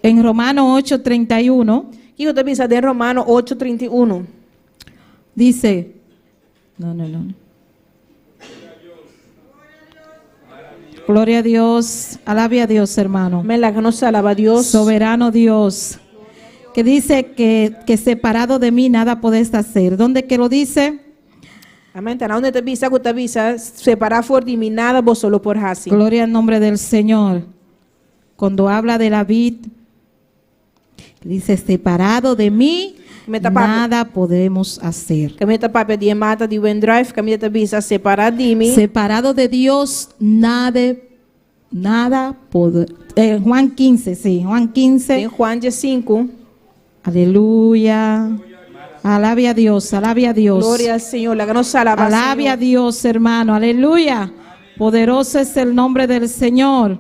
en Romano 8:31? Kiko ta bisa den Romano 8:31? Dice, no, no, no. Gloria a Dios, alabe a Dios, hermano. Amèn, laga nos alabá Dios. Soberano Dios, que dice que, que separado de mí nada podés hacer. ¿Dónde que lo dice? Amèn. Ta na unda e ta bisa ku ta bisa separá for di mi nada boso lo por hasi. Gloria al nombre del Señor. Cuando habla de la vid, dice, separado de mí, Me tapa- nada podemos hacer. Kaminda e ta papia di e mata di wendrùif, kaminda e ta bisa separá di mi. Separado de Dios, nada, nada poder. Eh, Juan 15, sí, Juan 15. Den Juan 15. Aleluya. Alabe a Dios, alabe a Dios. Gloria al Señor. Laga nos alabá Alabe a Señor. Dios, hermano. Aleluya. Poderoso es el nombre del Señor.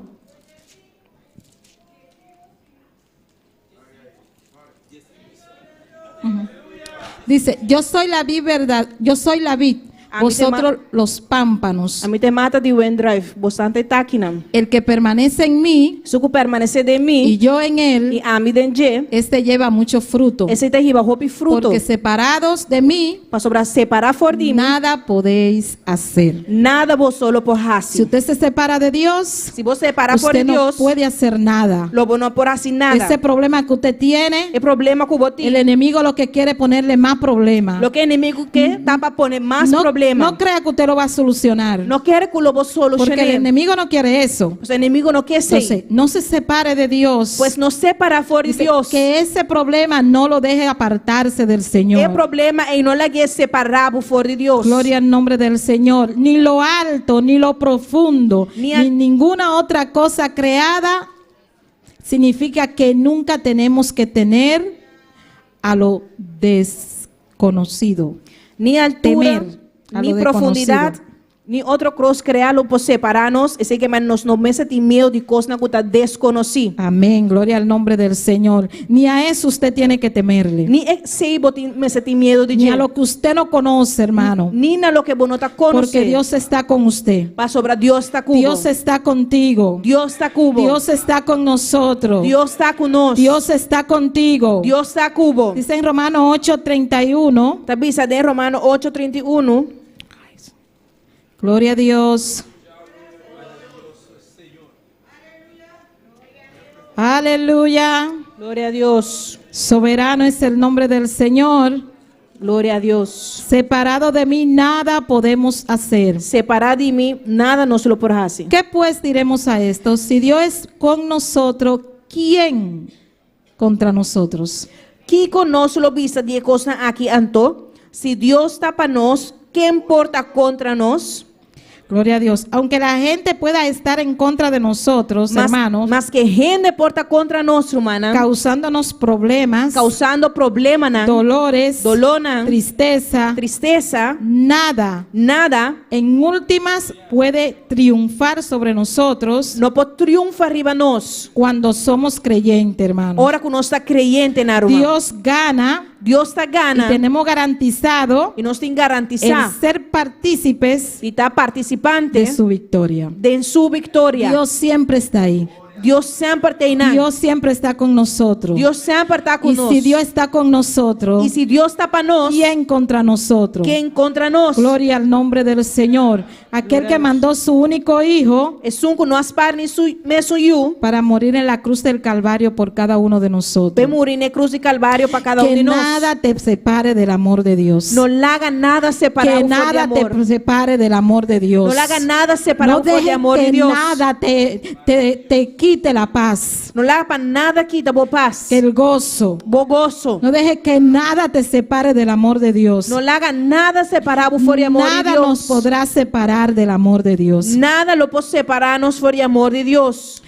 Ujú. Dice, yo soy la vid verdad, yo soy la vid, A mí te vosotros los pámpanos. Ami ta e mata di wendrùif, boso ta e takinan. El que permanece en mí Esun ku permanesé den mi y yo en i él, ami den dje, este lleva mucho fruto. esei ta hiba hopi fruto. Porque separados de mí, Pasobra separá for di mi, nada podéis hacer. nada boso lo por Si hasi. usted se separa de Dios, Si bo separá for di usted no Dios, puede hacer nada. lo bo no por hasi nada. Ese problema que usted tiene, E problema ku bo tin, el enemigo lo que quiere es ponerle más problemas. loke enemigu ke ta pa pone mas No, problema. no crea que usted lo va a solucionar. No kere ku lo bo porque el solushoná. enemigo no quiere eso. Pues enemigu no ke esei. Entonces, no se separe de Dios. Pues no separá for di Dice, Dios. que ese problema no lo deje apartarse del E Señor. problema ei no lag'é separá bo for di Dios. Gloria al nombre del Señor. Ni lo alto, ni lo profundo, Ni ni, ninguna otra cosa creada significa que nunca tenemos que tener a lo desconocido. Ni altura, Temer a ni lo profundidat, desconocido. ni otro kos kreá lo por separá nos. Esei ke men nos no mester tin miedu di kosnan ku ta deskonosí. Amén. Gloria al nombre del Señor. Ni a eso usted tiene que temerle. Ni esei bo tin mester tin miedu di Ni a dje. lo que usted no conoce, hermano. Ni na loke bo no ta konosé. Porque Dios está con usted. Pasobra Dios ta ku bo. Dios está contigo. Dios ta ku bo. Dios está con nosotros. Dios ta ku nos. Dios está contigo. Dios ta ku bo. Dice en Romanos 8:31. Ta bisa den Romano 8:31. Gloria a Dios. Aleluya. Gloria a Dios. Soberano es el nombre del Señor. Gloria a Dios. Separado de mí nada podemos hacer. Separá di mi, nada nos lo por hasi. ¿Qué pues diremos a esto? Si Dios es con nosotros, ¿quién contra nosotros? Kiko nos lo bisa di e kosnan aki anto? Si Dios ta pa nos, ken por ta kontra nos? Gloria a Dios. Aunque la gente pueda estar en contra de nosotros, Mas, hermanos, maske hende por ta kontra nos, rumannan. Causándonos problemas, Kousando problemanan. Dolores, Dolónan. Tristeza, Tristesa. Nada, Nada. En últimas puede triunfar sobre nosotros No por triunfá riba nos. Cuando somos creyentes, hermanos. Ora ku nos ta kreyente, ruman. Dios gana Dios ta y gana. Tenemos garantizado I nos tin el garantisá. Ser partícipes Di ta partisipante de su victoria. Den su viktoria. Dios siempre está ahí. Dios semper t'ei. Dios siempre está con nosotros. Dios semper ta ku Y nos. si Dios está con nosotros, I si Dios ta pa nos, ¿quién contra nosotros? Ken kontra nos? Gloria al nombre del Señor. Aquel que mandó su único hijo Esun ku no a spar ni su mesun yu. Para morir en la cruz del Calvario por cada uno de P'e nosotros. muri na krus di Kalvario pa kada un Que di nos. nada te separe del amor de Dios. No laga nada separá Que for di nada amor. te separe del amor de Dios. No laga nada separá No for di dejes amor que di Dios. Nada te quite la paz, No laga pa nada kita bo pas. Que el gozo. Bo goso. No dejes que nada te separe del amor de Dios. No laga nada separá bo for di amor di Nada Dios. Nos podrá separar del amor de Dios. Nada lo por separá nos for di amor di Dios.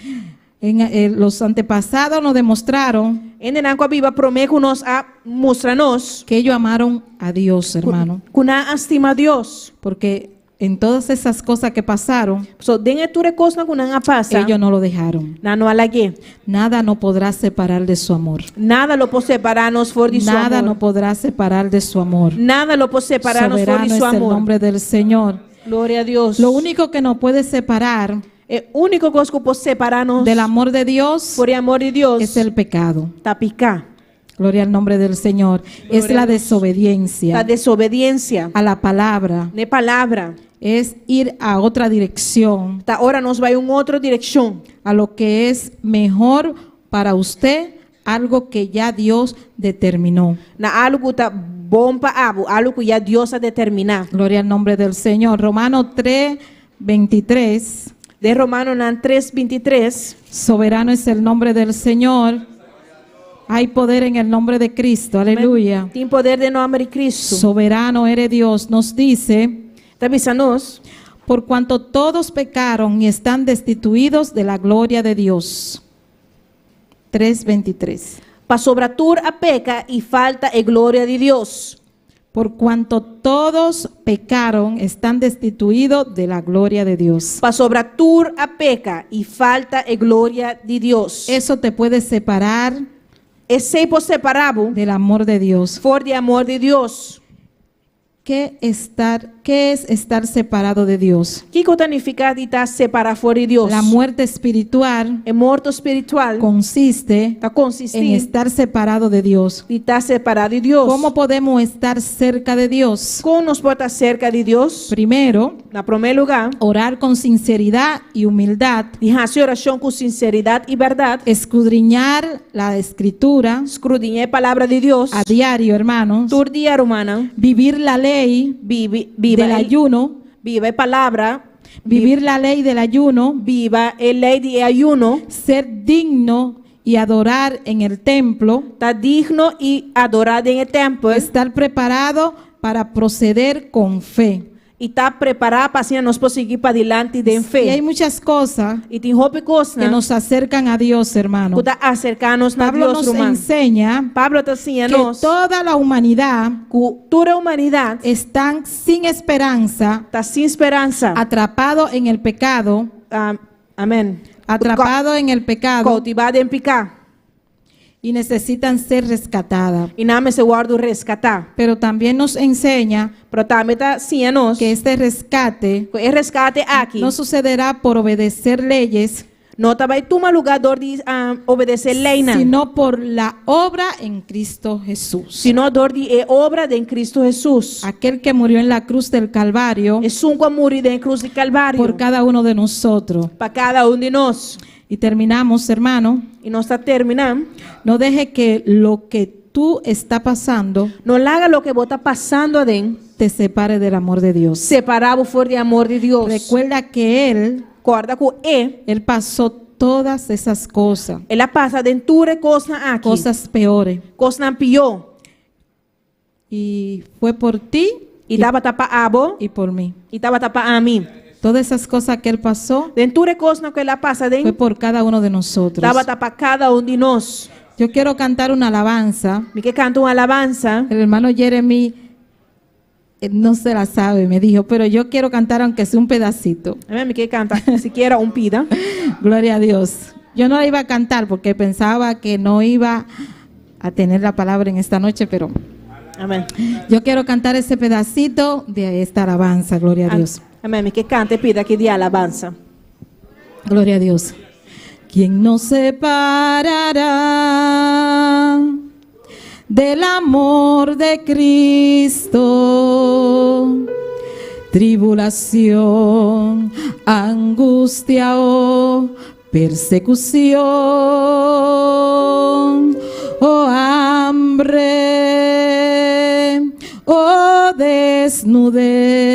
En los antepasados nos demostraron Hendenan ku a biba promé ku nos a mustra nos. Que ellos amaron a Dios, hermano. Ku nan a stima Dios. Porque en todas esas cosas que pasaron, So, den e tur e kosnan ku nan a pasa. Ellos no lo dejaron. Nan no a lag'é. Nada no podrá separar de su amor. Nada lo por separá nos for di su Nada amor. no podrá separar de su amor. Nada lo por separá nos for Soberano di es su el amor. nombre del Señor. Gloria a Dios. Lo único que nos puede separar E úniko kos ku por separá nos del amor de Dios for di amor di Dios es el pecado. Ta piká. Gloria al nombre del Señor. Es la La desobediencia desobedensia. A la palabra. Na palabra. Es ir a otra dirección, Ta ora nos bai un otro direkshon. A lo que es mejor para usted, algo que ya Dios determinó. Na algu ku ta bon pa abo, algu ku ya Dios a determiná. Gloria al nombre del Señor. Romano 3, 23. Den Romanonan 3:23. Soberano es el nombre del Señor. Hay poder en el nombre de Cristo. Aleluya. Tin poder den nòmber di Kristu. Soberano eres Dios. Nos dice, Ta bisa nos, por cuanto todos pecaron y están destituidos de la gloria de Dios. 3:23. Pasobra tur a peka i falta e gloria di Dios. Por cuanto todos pecaron, están destituidos de la gloria de Dios. Pasobra tur a peka i falta e gloria di Dios. Eso te puede separar Esei por separá bo del amor de Dios. For di amor di Dios. ¿Qué es estar separado de Dios? Kiko ta nifiká di ta separá for di Dios? La muerte espiritual E morto spiritual consiste ta konsistí en estar separado de Dios. Di ta separá di Dios. ¿Cómo podemos estar cerca de Dios? Kon nos por ta serka di Dios? Primero, Na promé lugá, orar con sinceridad y humildad, di hasi orashon ku sinseridat i bèrdat, escudriñar la escritura Skrudiñá e palabra di Dios. A diario, hermanos, Tur dia, rumannan. Vivir la ley Biba, biba, del e, ayuno, biba e palabra. Vivir la ley del ayuno, Biba e lei di ayuno. Ser digno y adorar en el templo, Ta digno i adorá den tèmpel. Estar preparado para proceder con fe. I ta prepará pa asina nos por sigui padilanti den Y hay fe. Muchas cosas I tin hopi kos que nos acercan a Dios, hermano. Ku ta aserká nos na Pablo Dios, nos ruman. Enseña Pablo ta siña que nos toda la humanidad ku tur humanidat están sin esperanza, ta sin speransa. Atrapado en el pecado, Amèn. Atrapado en el pecado Koutivá den piká. Y necesitan ser rescatadas. I nan mester wòrdu reskatá. Pero también nos enseña Pero tambe ta siña nos que este rescate ku e reskate aki no sucederá por obedecer leyes, no ta bai tuma lugá dor di obedesé leinan, sino por la obra en Cristo Jesús. Sino dor di e obra den Kristu Hesus. Aquel que murió en la cruz del Calvario Esun ku a muri den krus di Kalvario por cada uno de nosotros. Pa kada un di nos. Y terminamos, hermano. I nos ta terminá. No deje que lo que tú está pasando No laga loke bo ta pasando aden te separe del amor de Dios. Separá bo for di amor di Dios. Recuerda que Él, Kòrda ku E, Él pasó todas esas cosas, El a pasa den tur e kosnan aki. Cosas peores. Kosnan pió. Y fue por ti I tabata pa abo y por mí. I tabata pa ami. Todas esas cosas que Él pasó Den tur e kosnan ku el a pasa fue den, por cada uno de nosotros. tabata pa kada un di nos. Yo quiero cantar una alabanza. Mi ke kanta un alabansa. El hermano Jeremy no se la sabe, me dijo, pero yo quiero cantar aunque sea un pedacito. Amèn, mi ke kanta sikiera un pida. Gloria a Dios. Yo no la iba a cantar porque pensaba que no iba a tener la palabra en esta noche, pero Amèn. yo quiero cantar ese pedacito de esta alabanza, gloria a Dios. Amèn, mi ke kanta e pida aki di alabansa. Gloria a Dios. ¿Quién nos separará del amor de Cristo? Tribulación, angustia o persecución o hambre o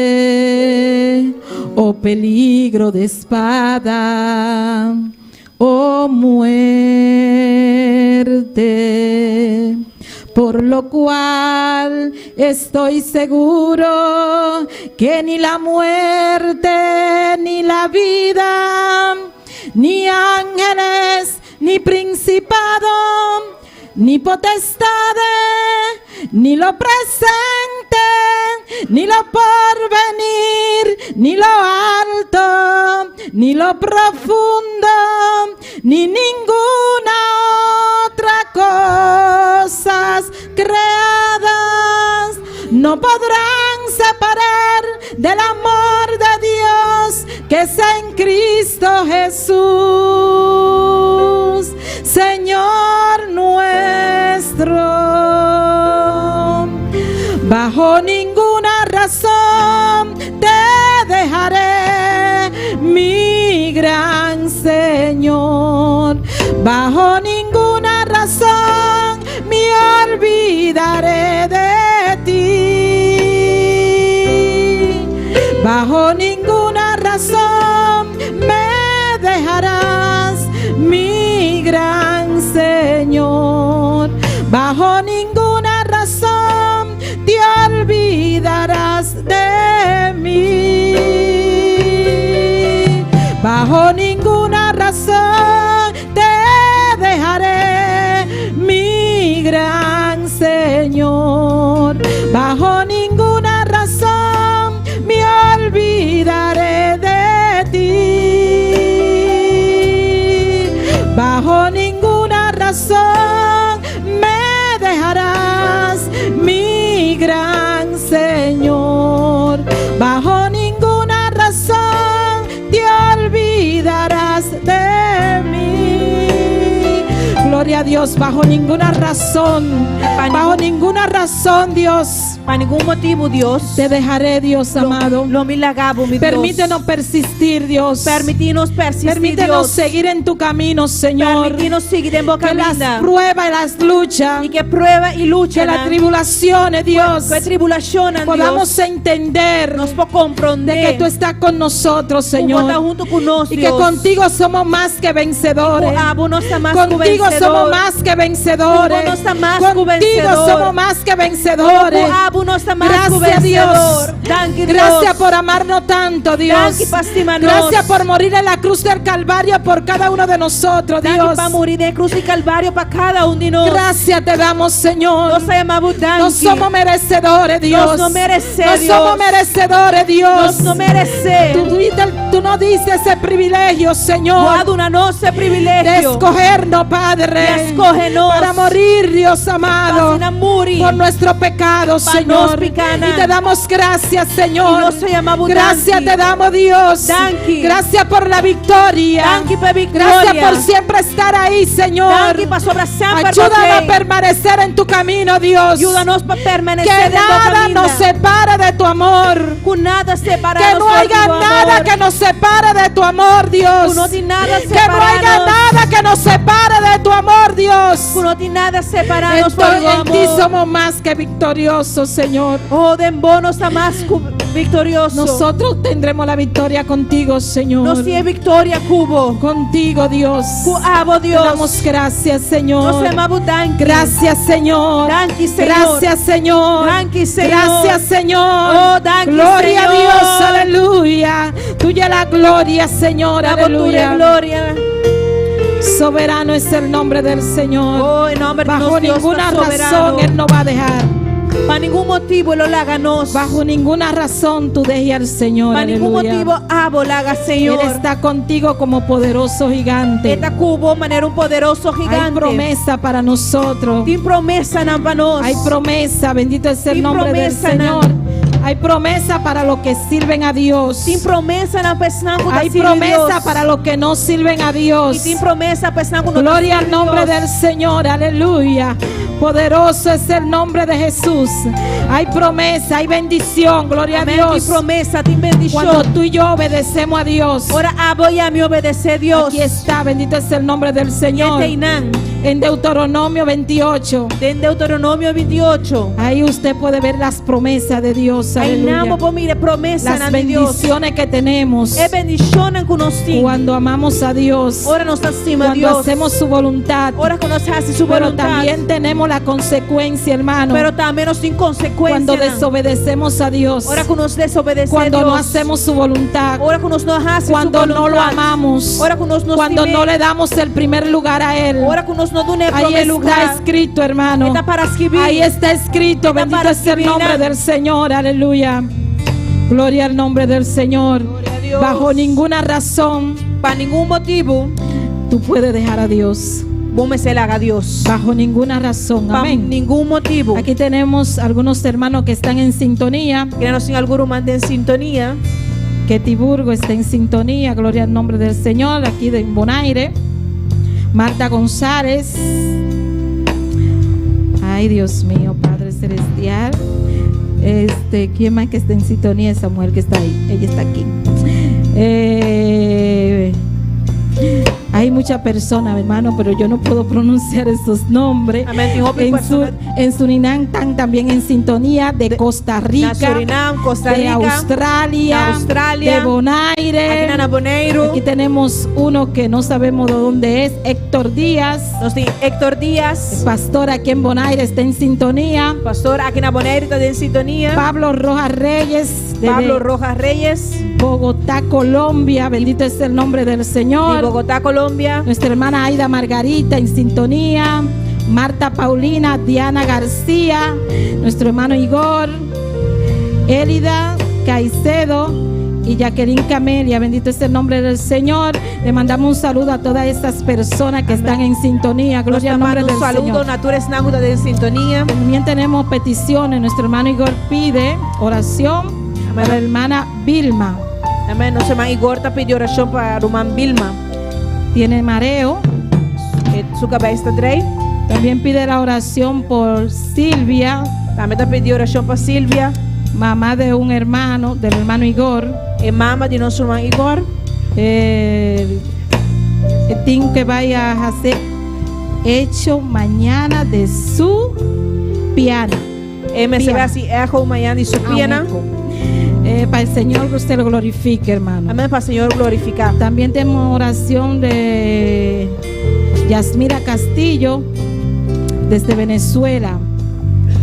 desnudez o peligro de espada o muerte. Por lo cual estoy seguro que ni la muerte, ni la vida, ni ángeles, ni principado, ni potestades, ni lo presente, ni lo porvenir, ni lo alto, ni lo profundo, ni ninguna otra cosas creadas no podrán separar del amor de Dios que es en Cristo Jesús, Señor nuestro. Bajo ninguna razón te dejaré, mi gran Señor. Bajo ninguna razón me olvidaré de ti. Bajo ninguna razón me dejarás, mi gran Señor. Bajo ninguna razón te olvidarás de mí. Bajo ninguna razón te dejaré, mi gran Señor. Bajo ninguna razón me olvidaré de ti. Bajo ninguna razón me dejarás, mi gran Señor. Bajo ninguna razón te olvidarás de mí. Gloria a Dios, bajo ninguna razón, bajo ninguna razón, Dios. Pa ningun motibu, Dios. Te dejaré, Dios amado. Lo mi laga bo, mi Dios. Permítenos persistir, Dios. Permití nos persistí, Permítenos Dios. seguir en tu camino, Señor. Permití nos sigui den bo Que las kaminda. pruebas y las luchas, I ku prueba i lucha, que las tribulaciones, Dios, Ku tribulashon, podamos Dios. entender Nos por komprondé de que tú estás con nosotros, Señor. Señor. huntu ku nos, Y que Dios. contigo somos más que vencedores. Ku abo nos ta mas ku Contigo vensedor. somos más que vencedores. Ku bo nos ta mas ku Contigo vensedor. somos más que vencedores. Ku abo nos ta mas ku Gracias Dios. vensedor. Danki, Dios. Gracias por amarnos tanto, Dios. Danki pa stima nos. Gracias por morir en la cruz del Calvario por cada uno de nosotros, Danki Dios. pa muri den krus di Kalvario pa kada un di nos. Gracias te damos, Señor. Nos ta yama bo danki. No somos merecedores, Dios. Nos no meresé, No Dios. somos merecedores, Dios. Nos no meresé. Tú nos diste ese privilegio, Señor. Bo a duna nos e De privilegio. escogernos, Padre. Di skohe nos. Para morir, Dios amado. Pa muri. Por nuestro pecado, Pa Señor. nos pikánan. Y te damos gracias, Señor. I nos ta yama bo Gracias danki. te damos, Dios. Danki. Gracias por la victoria. Danki pa viktoria. Gracias por siempre estar ahí, Señor. Danki pasobra semper Ayúdanos a bo t'ei. permanecer en tu camino, Dios. Yuda nos pa permanesé Que den bo nada kaminda. nos separe de tu amor. Ku nada separa Que no haya nada que nos separe de tu amor, Dios. Ku no tin nada Que no haya separa nos. nada que nos separe de tu amor, Dios. Ku no tin nada separa nos for Entonces, di en ti amor. somos más que victoriosos, Señor. Oh, den bo nos ta mas ku Viktorioso. Nosotros tendremos la victoria contigo, Señor. Nos tin viktoria ku bo. Contigo, Dios. Ku abo, Te Dios. damos gracias, Señor. Nos ta yama bo danki. Gracias, Señor. Danki, Señor. Gracias, Señor. Danki, Señor. Gracias, Señor. Oh, danki, Gloria a Señor. Dios, aleluya. Tuya la gloria, Señor, Dabo tur aleluya. gloria. Soberano es el nombre del Señor. Oh, e nòmber di Bajo nos Dios ninguna ta soberano. razón Él no va a dejar. Pa ningun motibu e lo laga nos. Bajo ninguna razón tú dejes al Señor. Pa ningun aleluya. motibu abo laga Señor. Él está contigo como poderoso gigante. E ta ku bo manera un poderoso Hay gigante. promesa para nosotros. Tin promesanan pa nos. Hay promesa, bendito es el Tin nombre del promesa, nan. Señor. Hay promesa para los que sirven a Dios. Tin promesanan pa esnan ku ta Hay sirbi promesa Dios. para los que no sirven a Dios. I tin promesa pa esnan ku no ta Gloria al sirbi nombre Dios. del Señor, aleluya. Poderoso es el nombre de Jesús. Hay promesa, hay bendición, gloria a Amèn. Dios. Tin promesa, tin bendishon. Cuando tú y yo obedecemos a Dios. Ora abo i ami obedesé Dios. Aquí está, bendito es el nombre del Señor. E t'einan. En Deuteronomio 28. Den Deuteronomio 28. Ahí usted puede ver las promesas de Dios. Einan Aleluya. bo por mira promesa Las di Dios. bendiciones que tenemos E bendishonnan ku nos tin. cuando amamos a Dios, Ora nos stima cuando Dios. hacemos su voluntad. Ora ku nos hasi su Pero boluntat. también tenemos la consecuencia, hermano. Pero tambe nos tin konsekuensia. Cuando desobedecemos a Dios, Ora ku nos desobedesé cuando Dios. no hacemos su voluntad, Ora ku nos no hasi su cuando no lo boluntat. amamos, Ora ku nos no cuando stim'é. no le damos el primer lugar a Él. Ora ku nos no dun'é Ahí promé está lugá. escrito, hermano. E ta pará skirbí. Ahí está escrito, Está bendito para es el escribir, nombre nan. del Señor, aleluya. Gloria al nombre del Señor. Gloria a Dios. Bajo ninguna razón Pa ningun motibu, tú puedes dejar a Dios. bo mester laga Dios. Bajo ninguna razón. Pa Amén. ningun motibu. Aquí tenemos algunos hermanos que están en sintonía. Ku nos tin algun ruman den sintonia. Que Tiburgo está en sintonía, gloria al nombre del Señor, aquí de Bonaire. Marta González. Ay, Dios mío, Padre Celestial. Este, ¿quién más que está en sintonía? Esa mujer que está ahí. Ella está aquí. Hay muchas personas, hermano, pero yo no puedo pronunciar esos nombres. Amèn. Tin hopi En, su, persona en Surinam están también en sintonía de Costa na Rica, Surinam, Costa de Rica, Australia, na Australia, de Bonaire. Aki na Boneiru. Aquí tenemos uno que no sabemos de dónde es, Héctor Díaz, Nos tin Héctor Díaz, pastor aquí en Bonaire, está en sintonía. pastor aki na Boneiru ta den sintonia. Pablo Rojas Reyes, de Pablo Rojas Reyes, Bogotá, Colombia, bendito es el nombre del de Señor. Bogotá, Colombia. Nuestra hermana Aida Margarita en sintonía. Marta Paulina, Diana García, nuestro hermano Igor, Elida Caicedo y Jacqueline Camelia. Bendito es el nombre del Señor. Le mandamos un saludo a todas esas personas que están en sintonía. Gloria al Nos nombre manda del un saludo, Señor. na tur esnan ku ta den sintonia. También tenemos peticiones. Nuestro hermano Igor pide oración para la hermana Vilma. Amèn. Nos ruman Igor ta pidi orashon pa ruman Vilma. Tiene mareo. Su kabes ta drei. También pide la oración por Silvia, Tambe ta pidi orashon pa Silvia, mamá de un hermano, del hermano Igor. e mama di nos ruman Igor. Tin ku bai hasi echo mañana de su piana. E mester Piana. hasi echo mañan di su piana. Para el Señor que usted lo glorifique, hermano. Amèn. Pa Señor glorifiká. También tenemos oración de Yasmira Castillo desde Venezuela.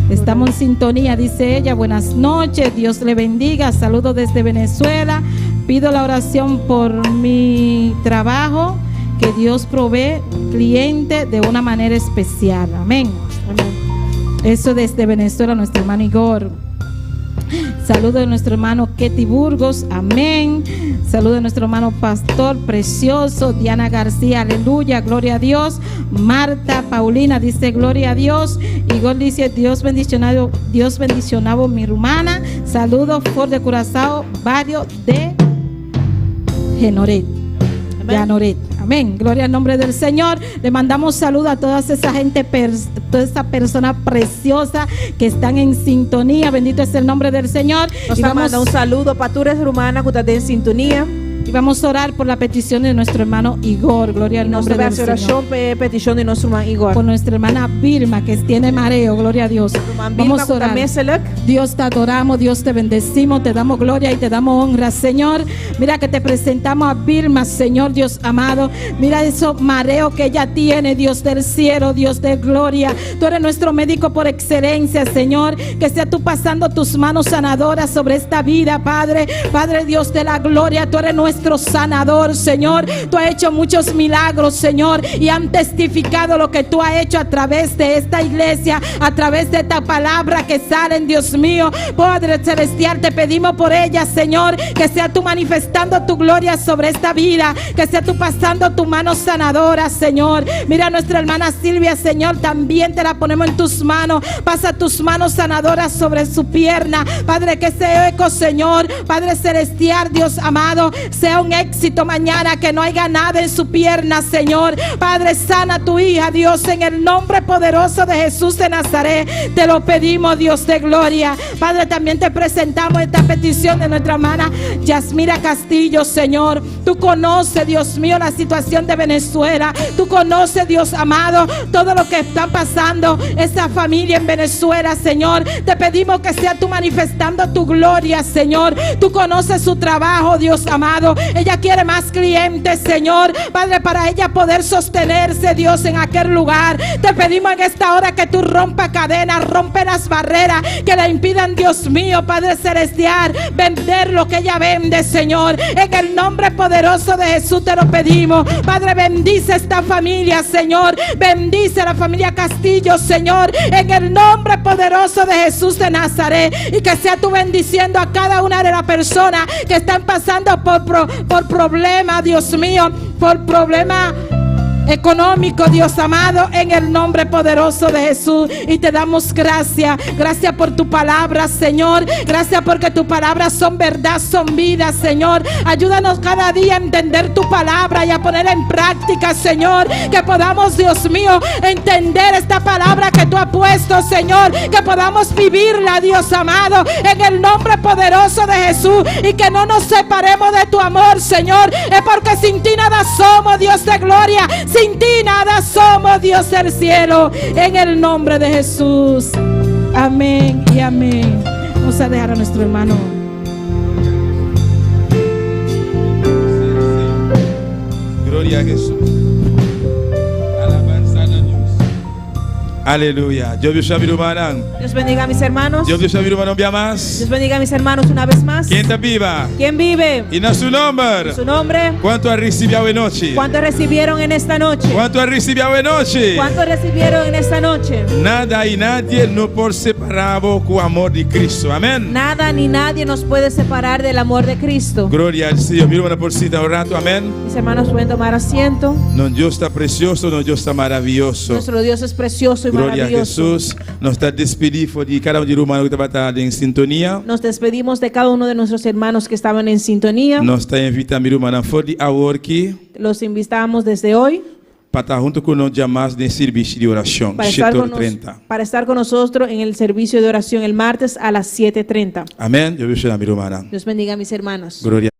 Estamos en sintonía, dice ella. Buenas noches, Dios le bendiga. Saludos desde Venezuela. Pido la oración por mi trabajo, que Dios provee cliente de una manera especial. Amén. Eso desde Venezuela, nuestro hermano Igor. Saludo de nuestro hermano Ketty Burgos, amén. Saludo de nuestro hermano pastor precioso, Diana García, aleluya, gloria a Dios. Marta Paulina dice gloria a Dios. Igor dice Dios bendicionado, Dios bendicionado mi hermana. Saludos for de Curazao, barrio de Genoret. De Anoret. Amén. Gloria al nombre del Señor. Le mandamos saludo a toda esa gente, toda esa persona preciosa que están en sintonía. Bendito es el nombre del Señor. Nos Y vamos manda un saludo pa tur rumannan ku ta den sintonia. Y vamos a orar por la petición de nuestro hermano Igor. Gloria al Nos nombre ta bai del hasi Señor. orashon pa e petishon di nos ruman Igor. Por nuestra hermana Vilma, que tiene mareo. Gloria a Dios. Ruman Vilma Vamos a ku ta orar. misselijk. Dios te adoramos, Dios te bendecimos, te damos gloria y te damos honra, Señor. Mira que te presentamos a Vilma, Señor Dios amado. Mira esos mareos que ella tiene, Dios del cielo, Dios de gloria. Tú eres nuestro médico por excelencia, Señor. Que sea tú pasando tus manos sanadoras sobre esta vida, Padre. Padre Dios de la gloria, tú eres nuestro sanador, Señor. Tú has hecho muchos milagros, Señor, y han testificado lo que tú has hecho a través de esta iglesia, a través de esta palabra que salen, Dios mío. Padre celestial, te pedimos por ella, Señor, que sea tú manifestando tu gloria sobre esta vida, que sea tú pasando tu mano sanadora, Señor. Mira a nuestra hermana Silvia, Señor, también te la ponemos en tus manos. Pasa tus manos sanadoras sobre su pierna. Padre, que ese eco, Señor, Padre celestial, Dios amado, sea un éxito mañana, que no haya nada en su pierna, Señor. Padre, sana a tu hija, Dios, en el nombre poderoso de Jesús de Nazaret. Te lo pedimos, Dios de gloria. Padre, también te presentamos esta petición de nuestra hermana Yasmira Castillo, Señor. Tú conoces, Dios mío, la situación de Venezuela. Tú conoces, Dios amado, todo lo que está pasando esa familia en Venezuela, Señor. Te pedimos que sea tú manifestando tu gloria, Señor. Tú conoces su trabajo, Dios amado. Ella quiere más clientes, Señor. Padre, para ella poder sostenerse, Dios, en aquel lugar. Te pedimos en esta hora que tú rompa cadenas, rompe las barreras que le impidan, Dios mío, Padre Celestial, vender lo que ella vende, Señor. En el nombre poderoso de Jesús te lo pedimos. Padre, bendice esta familia, Señor. Bendice a la familia Castillo, Señor. En el nombre poderoso de Jesús de Nazaret. Y que sea tú bendiciendo a cada una de las personas que están pasando por, por problemas, Dios mío, por problemas económico, Dios amado, en el nombre poderoso de Jesús. Y te damos gracias. Gracias por tu palabra, Señor. Gracias porque tus palabras son verdad, son vida, Señor. Ayúdanos cada día a entender tu palabra y a ponerla en práctica, Señor. Que podamos, Dios mío, entender esta palabra que tú has puesto, Señor. Que podamos vivirla, Dios amado, en el nombre poderoso de Jesús. Y que no nos separemos de tu amor, Señor. Es porque sin ti nada somos, Dios de gloria. Sin ti nada somos, Dios del cielo. En el nombre de Jesús. Amén y amén. Vamos a dejar a nuestro hermano. Gloria a Jesús. Alabanza a Dios. Aleluya. Dios bendishoná mi rumannan. Dios bendiga a mis hermanos. Dios bendishoná mi rumannan un bia mas. Dios bendiga a mis hermanos una vez más. Ken ta biba? ¿Quién vive? I na su nòmber. Su nombre. Kuantu a risibí awe nochi? ¿Cuántos recibieron en esta noche? Kuantu a risibí awe nochi? ¿Cuántos recibieron en esta noche? Nada i nadie no por separá bo ku amor di Kristu. Amèn. Nada ni nadie nos puede separar del amor de Cristo. Gloria na Señor. Mi rumannan por sinta un ratu. Amèn. Mis hermanos pueden tomar asiento. Nos Dios ta presioso, nos Dios ta maravioso. Nuestro Dios es precioso y Gloria a maravilloso. Jesús. Nos ta despedí di kada un di ruman ku tabata den sintonia. Nos despedimos de cada uno de nuestros hermanos que estaban en sintonía. Nos ta invitá mi rumannan for di awor aki Los invitamos desde hoy pa ta huntu ku nos djamars den servisio di orashon. para estar, con nos- 7:30. para estar con nosotros en el servicio de oración el martes a las 7:30. Amèn. Dios bendishoná mi rumannan. Dios bendiga a mis hermanos. Gloria.